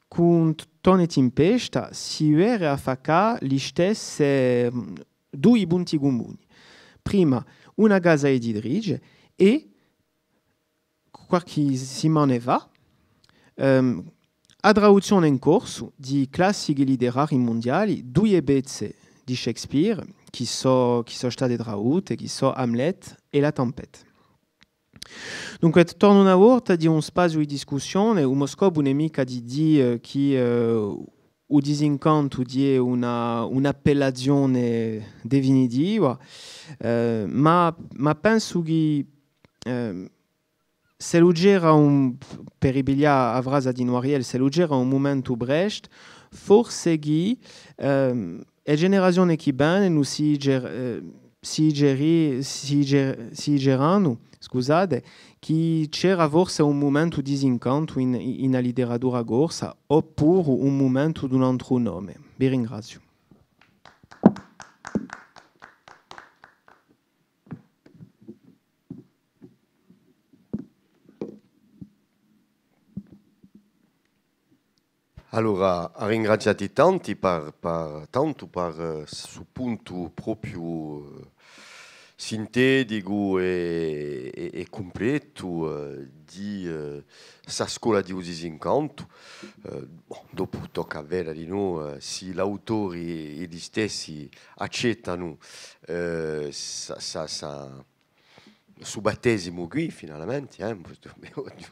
cù Tonnu è Timpesta, si vede affaccà listessi, mm, dui punti cumuni. Prima, una casa editrice è qualchì simane fà, ehm, a traduzzione in corsu di classichi literarii mundiali, duie pezze di Shakespeare, chì sò, chì sò state tradutte, chì sò Hamlet è La Tempête. Dunque, tornu una volta à dì un spaziu di discussione, u mo scopu ùn hè micca di dì, eh, chì, eh, u disincantu hè una, un'appellazione definitiva, eh, ma, ma pensu chì, eh, s'ellu c'era un, per ripiglià a frasa di Noiriel, s'ellu c'era un mumentu prest, forse chì, ehm, e generazione chì venenu si dice-, eh, si diceri-, si dice-, si diceranu, scusate, chì c'era forse un mumentu di disincantu in, in a literatura corsa, oppuru un mumentu d'un antru nome. Vi ringraziu. Allora, à ringrazià ti tanti par, par, tantu par, eh, stu puntu propiu, eh, sinteticu è, è, è cumpletu, eh, di, eh, sta scola di u disincantu. Eh, bon, dopu tocca à veda dinò, eh, sì l'autori elli stessi accettanu, eh, sta, sta, sta, stu battesimu quì, finalmente, eh,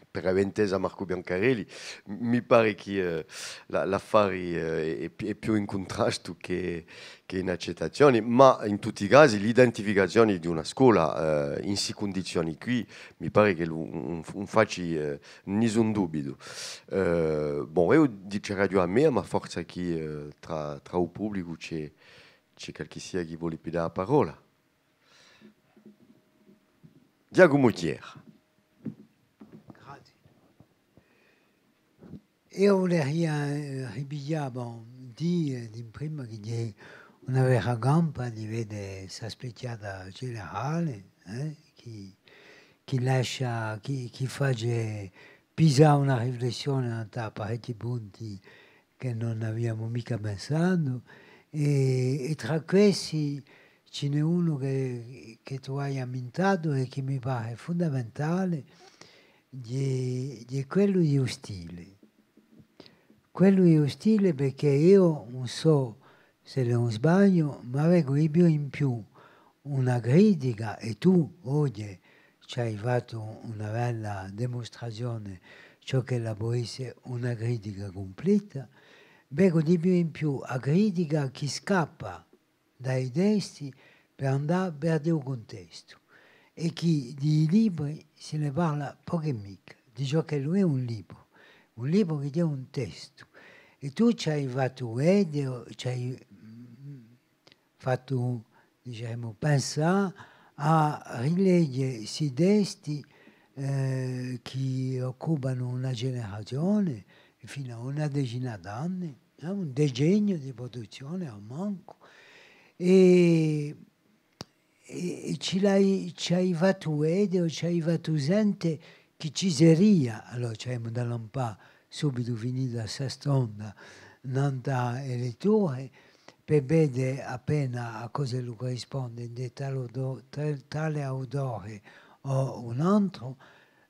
per avè intesu à Marcu Biancarelli, mi pare chì, eh, la, l'affari, eh, hè, hè più in cuntrastu chè, chè in accettazione, ma in tutti i casi l'identificazione di una scola, eh, in sti cundizioni quì, mi pare chì ùn, ùn, ùn faci, eh, nisun dubitu. Eh, bon, eiu diceraghju a mea, ma forse chì, eh, trà, trà u publicu ci hè, ci hè qualchissia chì voli piddà a parolla. Ghjacumu Thiers. Grazie. Eiu vuleria, eh, ripiglià, bon, dì, eh, d'imprima chì hè una vera campa di vede sta specchiata generale, eh, chì, chì lascia, chì, chì face pisà una riflessione nant'à parechji punti chì ùn aviamu micca pensatu, è, è trà questi ci n'hè unu chì, chì tù ai ammintatu è chì mi pare fundamentale, hè, hè quellu di u stile. Quellu di u stile, perchè eiu ùn sò s'ellu ùn sbagliu, ma vecu di più in più una critica, è tù oghje ci ai fattu una bella dimustrazione ciò ch'ella pò esse una critica cumpleta, vecu di più in più a critica chì scappa da i testi per andà versu u cuntestu, è chì di i libri si ne parla pocu è micca, di ciò ch'ellu hè un libru, un libru chì hè un testu. È tù ci ai fattu vede, ci ai, mm, fattu, dicemu, pensà à rileghje sti testi, eh, chì occupanu una generazione, finu à una decina d'anni, eh, un decenniu di pruduzzione, à u mancu, è, è, è ci l'ai, ci ai fattu vede o ci ai fattu sente chì ci seria, allora ci avemu da lampà subitu finita sta stonda, nant'à e letture, per vede appena à cosa ellu currisponde ind'è tale auto-, ta-, tale autore o un antru,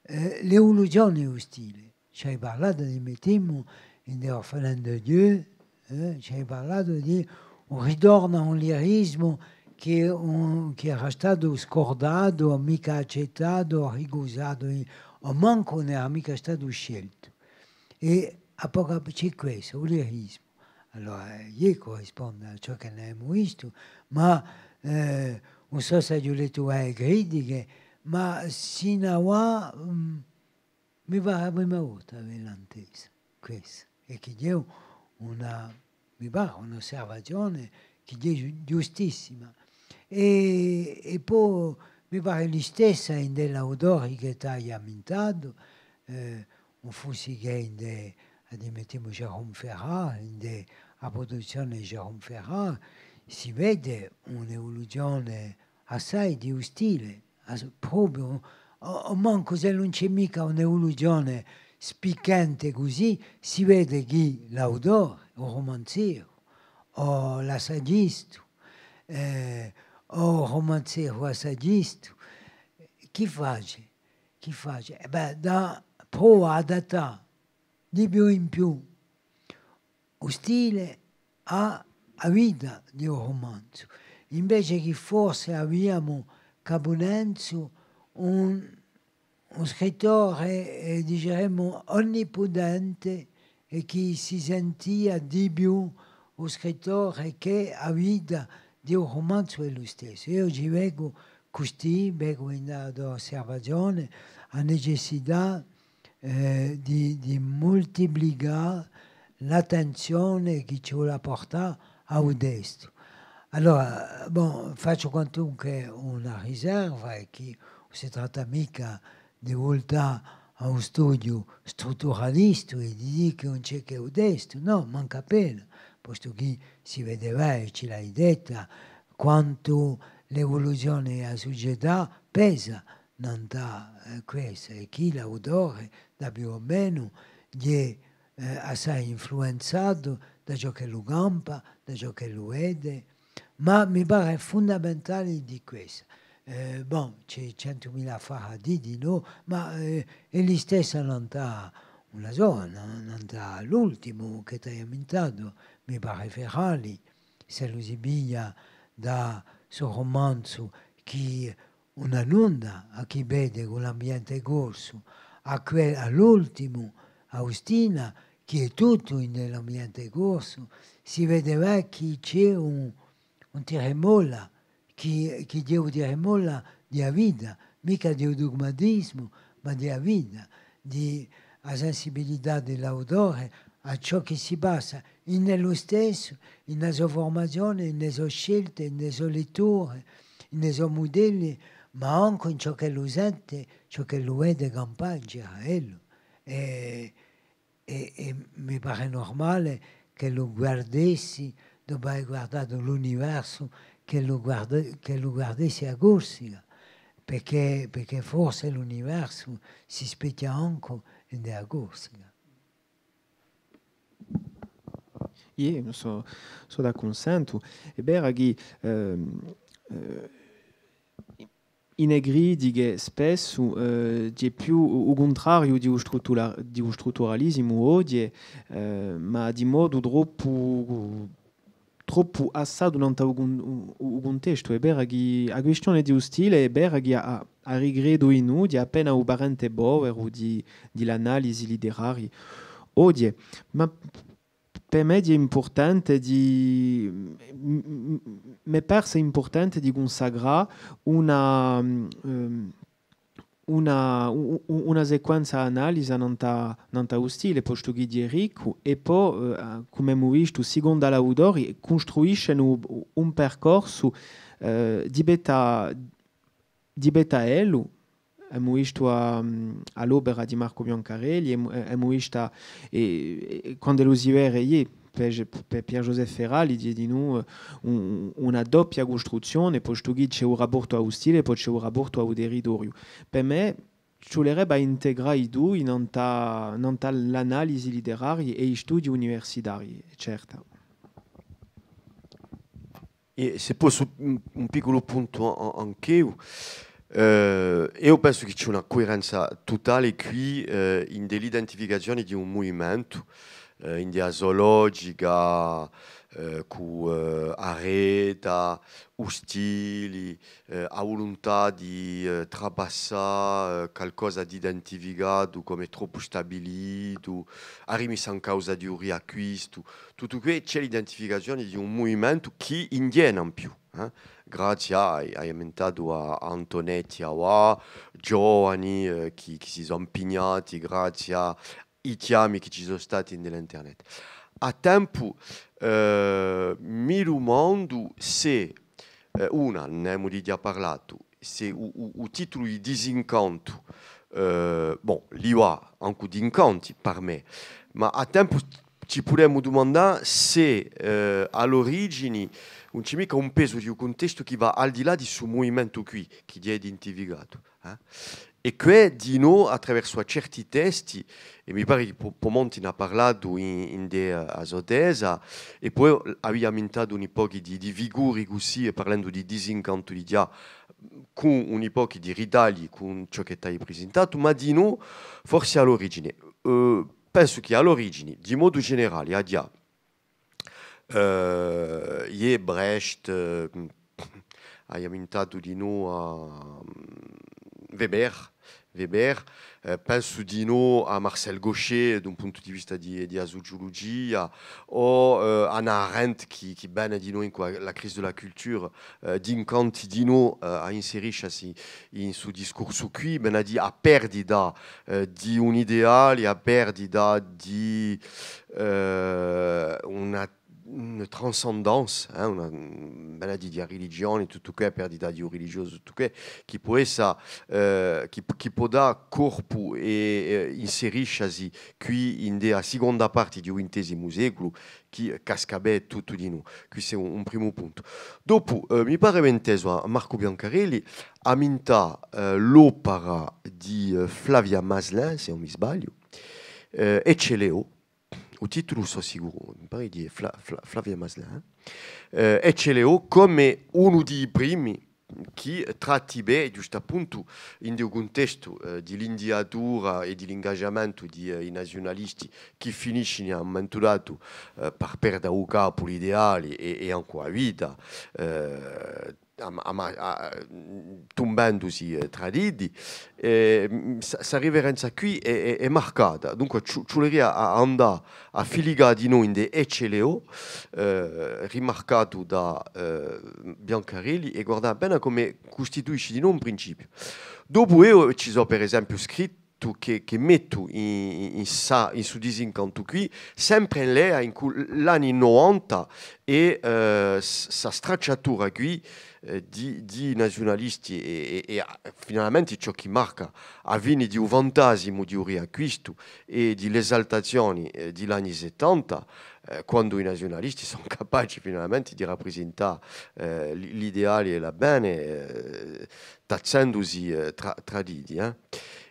eh, l'evoluzione di u stile. Ci ai parlatu di, mettimu, ind'è Orphelins de Dieu, eh, ci ai parlatu di un ritornu à un lirisimu chì, un, chì era statu scurdatu, o micca accettatu, o ricusatu, o mancu ùn era micca statu sceltu. È à pocu à pocu ci hè questu, u lirisimu. Allora, eh, eiu currispondu à ciò chì n'avemu vistu, ma, eh, ùn sò s'aghju lettu e critiche, ma sinu à avà, mm, mi pare a prima volta d'avella intesa, questa, è chì hè una, mi pare un'osservazione chì hè ghju-, ghjustissima. È, è po mi pare listessa ind'è l'autori chì t'ai ammintatu, eh, ùn fussi chè ind'è, ammettimu, Jérôme Ferrari, ind'è a pruduzzione di Jérôme Ferrari, si vede un'evoluzione assai di u stile, as-, propiu, o, o mancu s'ellu ùn ci hè micca un'evoluzione spiccante cusì, si vede chì l'autore, u rumanzeru, o l'assaggistu, eh, o u rumanzeru assaggistu, chì face? Chì face? Eh bè, dà, prova à adattà di più in più u stile à a vita di u rumanzu, invece chì forse aviamu capu nanzu un, un scrittore, eh, diceremu, onniputente è chì si sentia di più u scrittore chè a vita di u rumanzu ellu stessu. Eiu ci vecu custì, vecu in a to osservazione a necessità eh, di, di multiplicà l'attenzione chì ci vole à purtà à u testu. Allora, bon, facciu quantunque una riserva, hè chì ùn si tratta micca di vultà à un studiu strutturalistu è di dì chì ùn ci hè chè u testu, nò, mancu appena, postu chì si vedeva, è ci l'hai detta, quantu l'evoluzione di a sucetà pesa nant'à, eh, quessa, è chì l'autore, da più o menu, hè, eh, assai influenzatu da ciò ch'ellu campa, da ciò ch'ellu vede, ma mi pare fundamentale di quessa. Eh, bon, ci hè centumila affari à dì, di nò, ma, eh, hè listessa nant'à una sola, na-, nant'à l'ultimu chì t'hai ammintatu, mi pare Ferrali, s'ellu si piglia da stu rumanzu chì ùn anulla à chì vede cù l'ambiente corsu, à que-, à l'ultimu, Austina, chì hè tuttu in l'ambiente corsu, si vedeva chì ci hè un, un tira è molla, chì, chì hè un tira è molla di a vita, micca di u dugmatisimu, ma di a vita, di a sensibilità di l'autore à ciò chì si passa in ellu stessu, in a so furmazione, in e so scelte, in e so letture, in e so mudelli, ma ancu in ciò ch'ellu sente, ciò ch'ellu vede campà in giru à ellu. È, è, è mi pare nurmale ch'ellu guardessi, dopu avè guardatu l'universu, ch'ellu guarde-, ch'ellu guardessi a Corsica, perchè, perchè forse l'universu si spechja ancu in a Corsica. Iè, sò, sò d'accunsentu. Hè vera chì, ehm, eh, in e critiche spessu, eh, ci hè più u, u cuntrariu di u struttura-, di u strutturalisimu oghje, eh, ma di modu troppu, troppu assatu nant'à u cun-, u, u cuntestu. Hè vera chì a quistione di u stile hè vera chì hà, hà, hà rigredu in u, hè appena u parente poveru di, di l'analisi litteraria. Oghje, ma per mè hè impurtante di, m-, m-, m-, m'hè parse impurtante di cunsacrà una, ehm, una, u-, u-, una sequenza analisa nant'à, nant'à u stile, postu chì hè riccu, è po, eh, cum'emu vistu, sicondu à l'autori, custruiscenu un percorsu, eh, di pettu à, di pettu à ellu, emu vistu à, à l'opera di Marcu Biancarelli, emu, emu vistu à, è, è quand'ellu si vede, iè, per, per Pierre-Joseph Ferrali, hè dinù, eh, un, una doppia custruzzione, postu chì ci hè u raportu à u stile, po ci hè u raportu à u territoriu. Per mè, ci vulerebbe à integrà i dui nant'à, nant'à l'analisi litteraria è i studii universitarii, certu. È s'è possu un, un picculu puntu a-, a-, anch'eiu, eh, eiu pensu chì ci hè una cuerenza tutale quì, eh, in l'identificazione di un muvimentu, eh, in a so logica, eh, cù, eh, a reta, u stili, eh, a vuluntà di, eh, trapassà, eh, calcosa d'identificatu cum'è troppu stabilitu, a rimissa in causa di u riacquistu, tuttu què ci hè l'identificazione di un muvimentu chì indiena in più, eh, grazia à, ai ammentatu à, à Antonetti avà, ghjovani, eh, chì, chì si sò impignati, grazia à i chjami chì ci sò stati in l'internet. À tempu, eh, mi dumandu s'è, eh, una, n'emu dighjà parlatu, s'è u, u, u titulu di disincantu, eh, bon, li và ancu d'incanti per mè, ma à tempu ci pudemu dumandà s'è, eh, à l'origini ùn ci hè micca un pesu di u cuntestu chì và al di là di stu muvimentu quì, chì hè identificatu, eh? È què dinò, attraversu à certi testi, è mi pari chì Po-, Pomonti n'hà parlatu in, in de, eh, a so tesa, è po avia mintatu un pocu di, di figuri cusì, è parlendu di disincantu di ghjà, cù un pocu di ritagli, cù ciò chì t'ai prisintatu, ma dinò, forse à l'origine. Eh, pensu chì à l'origine, di modu generale, aghja, eh, iè Brecht, eh, aghju mintatu dinò à, mm, Weber, Weber, eh, pensu dinò à Marcel Gauchet, d'un puntu di vista di, di a suciulugia, o, eh, Hannah Arendt, chì, chì vene dinò in quella, La crise de la culture, eh, d'incanti dinò, eh, à inseriscesi in stu discursu quì, vene à dì a perdita, eh, di un ideale, a perdita di, eh, una, una transcendance, eh, una, vene à dì, di a religione, tuttu què, a perdita di u religiosu, tuttu què, chì pò essa, eh, chì, chì pò dà corpu è, eh, inseriscesi quì in de a siconda parti di u vintesimu seculu, chì casca bè tuttu dinò. Questu hè un, un primu puntu. Dopu, eh, mi pare avè intesu à Marcu Biancarelli ammintà, eh, l'opera di, eh, Flavia Maslin, s'e ùn mi sbagliu, eh, Ecce Leo, u titulu sò sicuru, mi pare di Fla-, Fla-, Flavia Maslin, eh? Eh, Ecce Leo cum'è unu di i primi chì tratti bè, ghjustappuntu, in u cuntestu, eh, di l'indiatura è di l'ingagiamentu di, eh, i naziunalisti chì finiscini à un mumentu datu, eh, par perda u capu, l'ideali è, è ancu a vita, eh, a ma-, a ma-, a, tumbendusi, eh, traditi, eh, m-, sta, sta riferenza quì hè, hè, hè marcata. Dunque, ci, ci vuleria à, à andà à filicà dinò in de Ecce Leo, eh, rimarcatu da, eh, Biancarelli, è guardà appena cum'è custituisci dinò un principiu. Dopu eiu ci sò, per esempiu, scrittu chì, chì mettu in, in, in sta, in stu disincantu quì, sempre in leia incù l'anni novanta è, eh, s-, sta stracciatura quì, eh, di, di i naziunalisti è, è, è, ah, finalmente ciò chì marca a fini di u fantasimu di u riacquistu è di l'esaltazioni, eh, di l'anni settanta, eh, quandu i naziunalisti sò capaci finalmente di raprisintà, eh, l'i-, l'ideali è l'avvene, eh, tazzendusi, eh, trà, trà d'iddi, eh.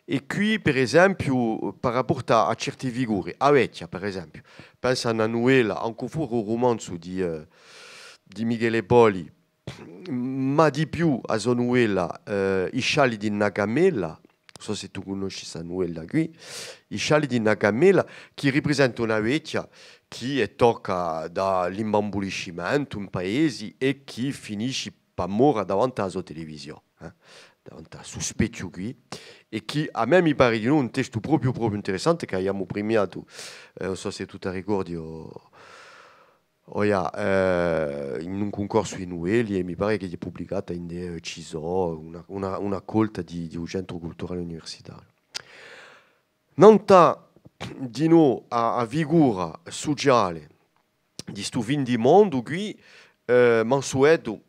È quì, per esempiu, par raportu à certi figuri, a vechja, per esempiu, pensu à una nuvella, ancu fora u rumanzu di, eh, di Michele Poli, ma di più a so nuvella, eh, I sciali di una camella, ùn sò s'è tù cunnosci sta nuvella quì, I sciali di una camella, chì riprisenta una vechja chì hè tocca da l'imbambuliscimentu in paesi è chì finisci pà mora davanti à a so televisiò, eh, davanti à stu spechju quì, è chì à mè mi pari dinò un testu propiu, propiu interessante, chì aviamu primiatu, eh, ùn sò s'è tù t'arricordi, o, o Ghjà, eh, in un cuncorsu di nuvelli, è mi pare chì hè publicata in de, eh, Ci sò, una, una, una raccolta di, di u Centru Culturale Universitariu. Nant'à dinò a, a figura suciale di stu fin di mondu quì, eh, Mansuetu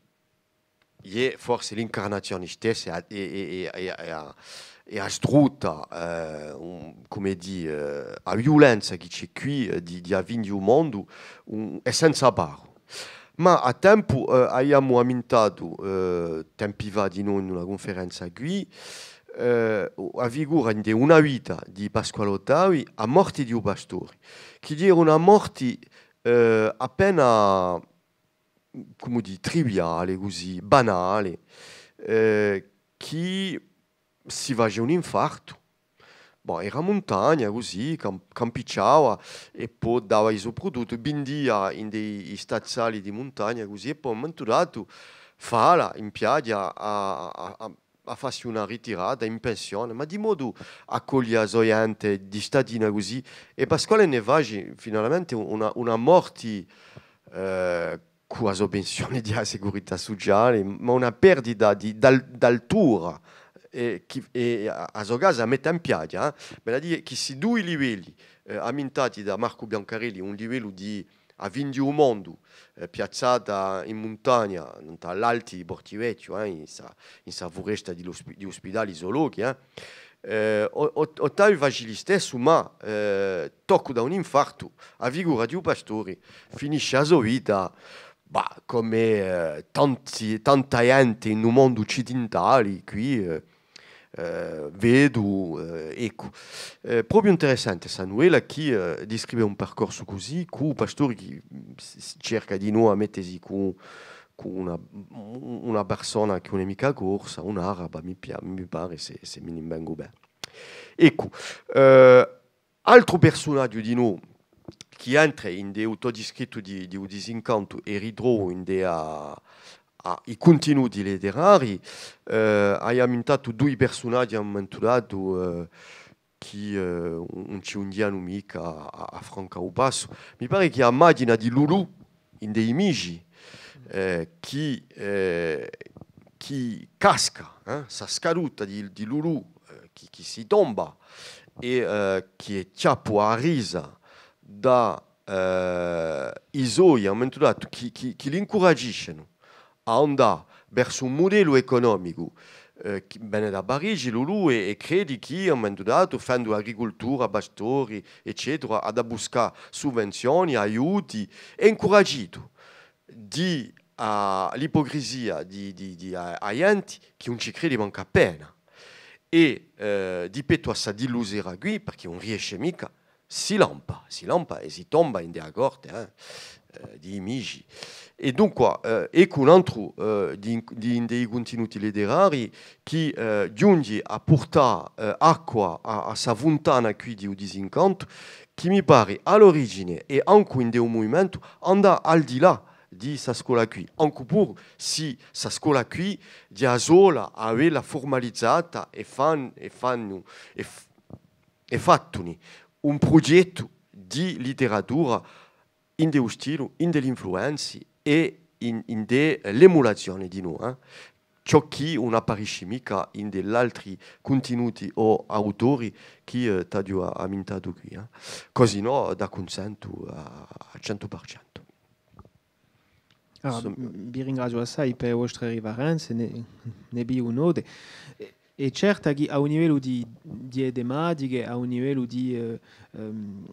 hè forse l'incarnazione stessa è a, è, è, è, è a, è a sdrutta, eh, un, cumu dì, eh, a viulenza chì ci hè quì, eh, di, di a fin di u mondu, un, hè senza paru. Ma à tempu, eh, aviamu ammintatu, eh, tempi fà dinò in una cunferenza quì, eh, a figura in Una vita di Pasquale Ottavi, A morti di u pastori, chì era una morti, eh, appena, cumu dì, triviale, cusì, banale, eh, chì si face un infartu. Bon, era in muntagna, cusì, cam-, campicciava è po dava i so prudutti, vindia in i, i stazzali di muntagna, cusì, è po à un mumentu datu fala in piaghja à, à, à, à fassi una ritirata in pensione, ma di modu à coglie a so ghjente di statina cusì, è Pasquale ne face finalmente una, una morti, eh, cù a so pensione di a sicurità suciale, ma una perdita di, d'al-, d'altura, è chì, è a, a so casa a mette in piaghja, eh. Vale à dì chì sti dui livelli, eh, ammintati da Marcu Biancarelli, un livellu di a fin di u mondu, eh, piazzata in muntagna, nant'à l'alti di Portivechju, eh, in sta, in sta furesta di l'Ospi-, di u Spidali, i so lochi, eh, Eh, O-, O-, Ottaviu faci listessu, ma, eh, toccu da un infartu, a figura di u pastori finisci a so vita, bah, cum'è, eh, tanti, tanta ghjente in u mondu uccidintali, quì, eh, eh, vedu, eh, eccu. Eh, propiu interessante sta nuvella chì, eh, discrive un parcorsu cusì, cù u pastori chì s-, s-, cerca dinù à mettesi cù, cù una, una persona chì ùn hè micca corsa, un'araba, mi pia-, mi pare, s'è, s'è mi n'invengu bè. Eccu, eh, altru persunagiu dinù chì entre ind'u to discrittu di, di u disincantu è ritrovu ind'è a, a, i cuntinuti literarii, eh, ai ammintatu dui persunaghji à un mumentu datu, eh, chì, eh, ùn, ùn ci ghjunghjianu micca à, à, à francà u passu. Mi pare chì a maghjina di Lulù, ind'è I Misi, eh, chì, eh, chì casca, eh, sta scaduta di, di Lulù, eh, chì, chì si tomba è, eh, chì hè chjappu à a risa da, eh, i soi, à un mumentu datu, chì, chì, chì l'incuragiscenu à andà versu un mudellu ecunomicu, eh, chì vene da Parigi, Lulù, è, è credi chì, à un mumentu datu, fendu agricultura, pastori, eccetera, hà da buscà suvvenzioni, aiuti, è incuragitu di, à, l'ipocrisia di, di, di a, a ghjenti chì ùn ci credi mancu appena. È, eh, di pettu à sta dillusera quì, perchè ùn riesce micca, si lampa, si lampa è si tomba ind'è a corte, eh, eh, di I Misi. È dunqua, eh, eccu un antru, eh, di, di, di i cuntinuti literarii chì, eh, ghjunghji à purtà, eh, acqua à, à sta funtana quì di u disincantu, chì mi pari à l'origine è ancu ind'è u muvimentu, andà al di là di sta scola quì, ancu puru sì sta scola quì, ghjè a sola à avella furmalizata è fan-, è fannu, è f-, è fattuni un prughjettu di literatura ind'è u stilu, ind'è l'influenzi è in, ind'è l'emulazione dinù, eh. Ciò chì ùn apparisci micca ind'è l'altri cuntinuti o autori chì, eh, t'aghju a-, ammintatu quì, eh. Cusì nò, d'accunsentu à, à centu per centu. Ah, insomma, m-, vi ringraziu assai per e vostre riferenze, ne, ne pigliu note. È, è certu chì à u livellu di, di e tematiche, à u livellu di, eh, ehm,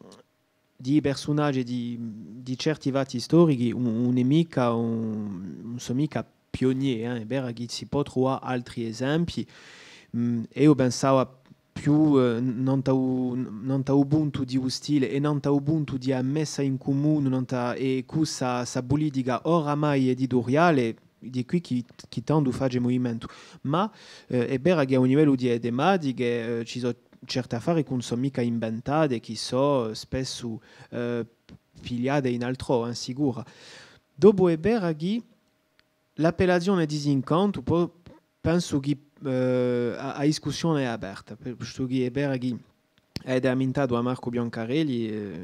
di i persunaghji, di, di certi fatti storichi, ùn, ùn hè micca un, ùn sò micca pionieri, eh. Hè vera chì si pò truvà altri esempii. Mm, eiu pensava più, eh, nant'à u, nant'à u puntu di u stile è nant'à u puntu di a messa in cumunu, nant'à, è cù sta, sta pulitica oramai edituriale, di quì chì, chì tandu face muvimentu. Ma, eh, hè vera chì à u livellu di e tematiche, eh, ci sò certe affari chì ùn sò micca inventate, chì sò, eh, spessu, eh, pigliate in altrò, eh, sicura. Dopu hè vera chì l'appellazione disincantu, po pensu chì, eh, a, a discussione hè aperta, per, postu chì hè vera chì avete ammintatu à Marcu Biancarelli, eh,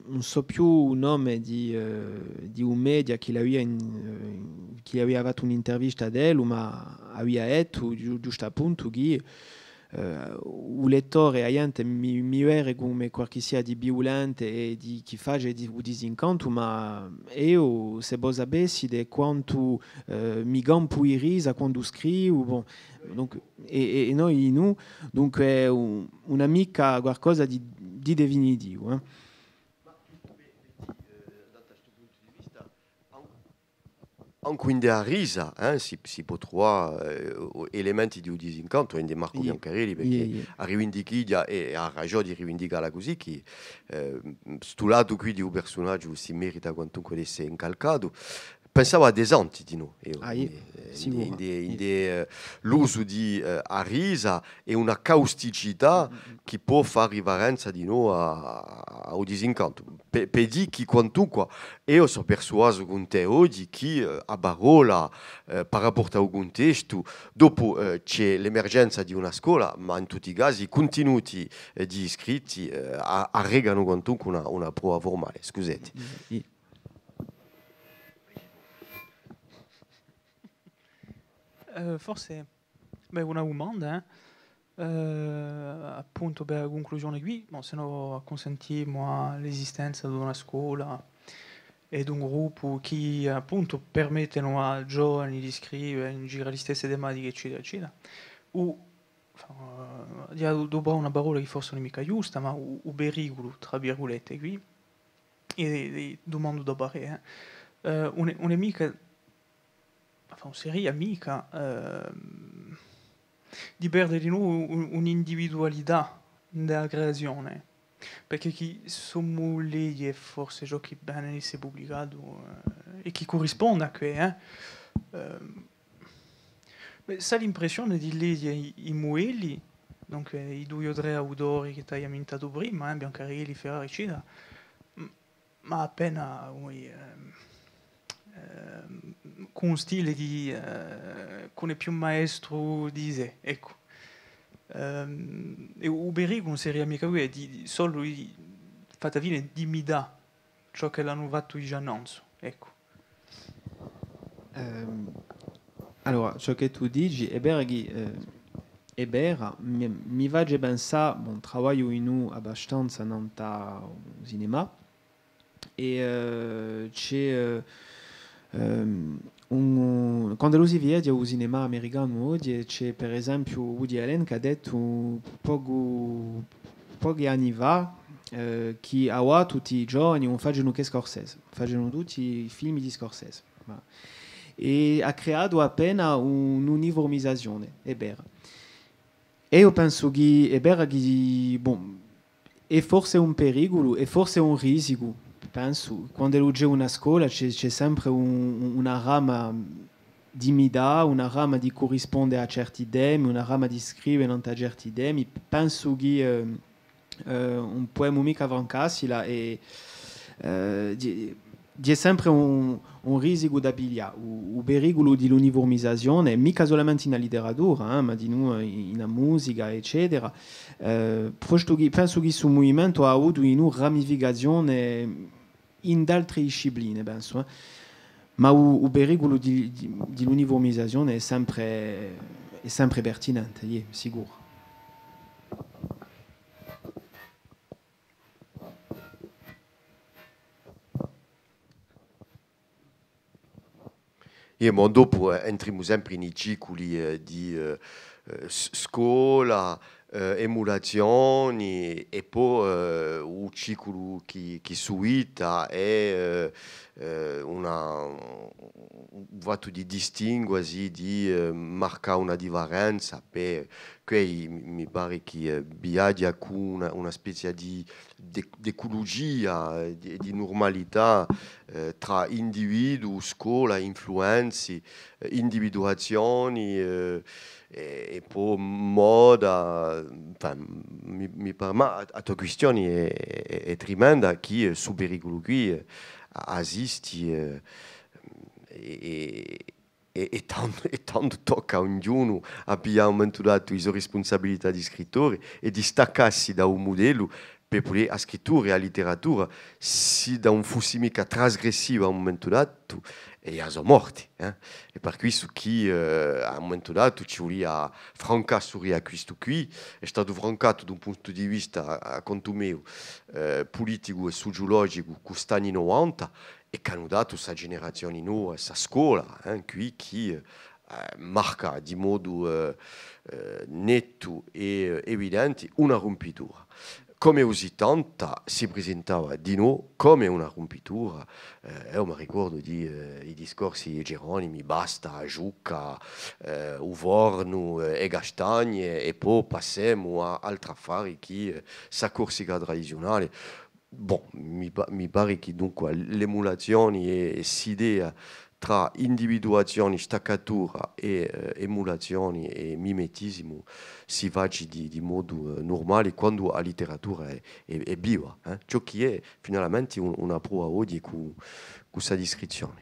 ùn sò più u nome di, eh, di u media chì l'avia in, eh, chì avia fattu un'intervista ad ellu, ma avia dettu ghju-, ghjustu appuntu chì, eh, u lettore, a ghjente mi, mi vede cum'è qualchissia di viulente è di, chì face di, u disincantu, ma eiu, s'è vo sapessite quantu, eh, mi campu di risa quandu scrivu, bon, dunque, è, è, è noi nò, dunque hè un, ùn hè micca qualcosa di, di definitivu, eh. Ancu ind'è a risa, eh, si, si pò truvà, eh, elementi di u disincantu, ind'è Marcu Biancarelli, perchè a rivindichiglia, è hà ragiò di rivindicalla cusì, chì, eh, stu latu quì di u persunagiu si merita quantunque d'esse incalcatu. Pensava à Desanti, dinò, eiu, eh, ind'è, ind'è, eh, l'usu di, eh, a risa è una causticità chì pò fà riferenza dinò à, à, à u disincantu. Pè, pè dì chì quantunque eiu sò persuasu cun tè oghji chì, eh, a parolla, eh, par rapportu à u cuntestu, dopu, eh, ci hè l'emergenza di una scola, ma in tutti i casi i cuntinuti, eh, di i scritti, eh, a-, arrecanu quantunque una, una prova furmale, scusate. Eh, forse, bè, una dumanda, eh. Eh, appuntu, per a cunclusione quì, bon, s'è no accunsintimu à l'esistenza d'una scola è d'un gruppu chì, appuntu, permettenu à giovani di scrive in giru à listesse tematiche, eccetera, eccetera, u enfin, eh, aghju da aduprà una parolla chì forse ùn hè micca ghjusta, ma u, u periculu, trà virgulette, quì, è, è dumandu u to parè, eh. Eh, ùn hè, ùn hè micca, enfin, ùn seria micca, ehm, di perde di novu un, un'individualità in a creazione, perchè chì s'omu leghje forse ciò chì vene à esse publicatu, eh, è chì currisponde à què, eh, ehm, bè, s'hà l'impressione di leghje i, i mudelli, dunque, i dui o trè autori chì t'aghju mintatu prima, eh, Biancarelli, Ferrari, eccetera, m-, ma appena, oui, ehm, ehm, cù un stile chì, eh, chì ùn hè più maestru di sè, eccu. Ehm, è u periculu ùn seria micca què, di, di, solu di, fatta fine, d'imità ciò ch'elli anu fattu digià nanzu, eccu. Ehm, allora, ciò chì tù dici hè vera chì, eh, hè vera, mi, mi face pensà, bon, travagliu in u, abbastanza nant'à u cinemà, è, eh, ci hè, eh, ehm, un, quand'ellu si vede u cinemà americanu oghje, ci hè per esempiu Woody Allen chì hà dettu pocu, pochi anni fà, eh, chì avà tutti i giovani ùn facenu chè Scorsese, facenu tutti i film di Scorsese. Voilà. È hà creatu appena un'uniformizazione, hè vera. È eiu pensu chì hè vera chì, bon, hè forse un periculu, hè forse un risicu, pensu. Quand'ellu ci hè una scola, ci hè, ci hè sempre un, un, una brama d'imità, una brama di currisponde à certi temi, una brama di scrive nant'à certi temi. Pensu chì, eh, eh, ùn pudemu micca francassila è, eh, di, di, hè sempre un, un risicu da piglià, u, u periculu di l'uniformizazione, micca solamente in a literatura, eh, ma dinù in, in a musica, eccetera. Eh, postu chì, pensu chì stu muvimentu hà avutu dinù ramificazione in d'altre discipline, pensu, eh. Ma u, u periculu di, di, di l'uniformizazione hè sempre, hè sempre pertinente, iè, sicuru. Iè, ma dopu, eh, entrimu sempre in i ciculi, eh, di, eh, eh, s-, scola, eh, emulazioni, è po, eh, u ciculu chì, chì suita hè, eh, eh, una, u fattu di distinguasi, di, eh, marcà una differenza, per, quì mi, mi pare chì, eh, viaghja cù una, una spezia di, d'e-, d'eculugia, eh, di, di nurmalità, eh, trà individuu, scola, influenzi, eh, individuazioni, eh, è, è po moda, enfin, mi, mi par-, ma a, a to quistioni hè, hè, hè trimenda, chì, eh, stu periculu quì, eh, a-, asisti, eh, è, è, è, è tandu, è tandu tocca à ognunu à piglià à un mumentu datu i so rispunsabilità di scrittore è di staccassi da un mudellu per pudè a scrittura è a literatura, s'edda ùn fussi micca trasgressiva à un mumentu datu, hè a so morti, eh. Hè per questu chì, eh, à un mumentu datu ci vulia francà stu riacquistu quì, hè statu francatu d'un puntu di vista, à, à contu meu, eh, puliticu è suciulogicu cù st'anni novanta, è ch'anu datu sta generazioni nova, sta scola, eh, quì chì, eh, marca di modu, eh, eh, nettu è, eh, evidenti una rumpitura. Cum'è u sittanta si prisintava dinò cum'è una rumpitura, eh, eiu m'arricordu di, eh, i discorsi di Geronimi, basta a ciucca, eh, u fornu, eh, e castagne, è po passemu à altri affari chì, eh, sta Corsica tradiziunale. Bon, mi pa-, mi pare chì dunque l'emulazioni è, è s'idea trà individuazioni, staccatura è, eh, emulazioni è mimetisimu si faci di, di modu, eh, nurmali quandu a literatura hè, hè, hè viva, eh. Ciò chì hè finalmenti un, una prova oghji cù, cù sta discrizzioni.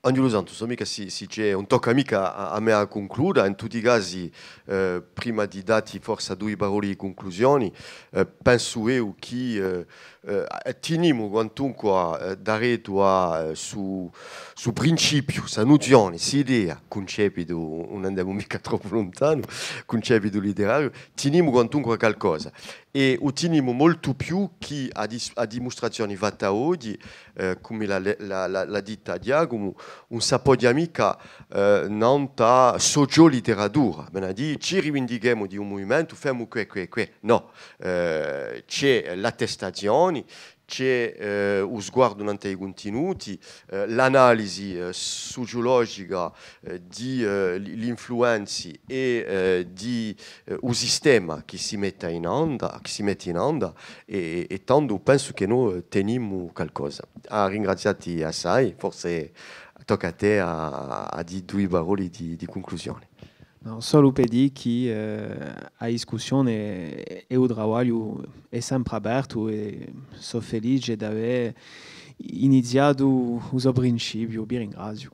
Anghjulu Santu, ùn sò micca sì, sì ci hè, ùn tocca micca à, à mè à cuncluda, in tutti i casi, eh, prima di datti forsa dui paroli di cunclusioni, eh, pensu eiu chì, eh, eh, tinimu quantunque, eh, daretu à, eh, stu, stu principiu, sta nuzioni, st'idea, cuncepitu, ùn andemu micca troppu luntanu, cuncepitu literariu, tinimu quantunque calcosa. È u tinimu moltu più chì a dis-, a dimustrazioni fatta oghji, eh, cum'è l'hà, l'hà, l'hà, l'hà ditta Ghjacumu, ùn s'appoghja micca, eh, nant'à a socioliteratura, vene à dì, ci rivindichemu di un muvimentu, femu què, què, què. Nò, eh, ci hè l'attestazioni, ci hè, eh, u sguardu nant'à i cuntinuti, eh, l'analisi, eh, suciulogica, eh, di, eh, l-, l'influenzi è, eh, di, eh, u sistema chì si mette in anda, chì si mette in anda, è, è tandu pensu chì no, eh, tenimu calcosa. À ringraziatti assai, forse tocca à tè à, à dì dui paroli di, di cunclusioni. Nò, solu per dì chì, eh, a discussione è u travagliu hè sempre apertu è sò felice d'avè iniziatu u so principiu. Vi ringraziu.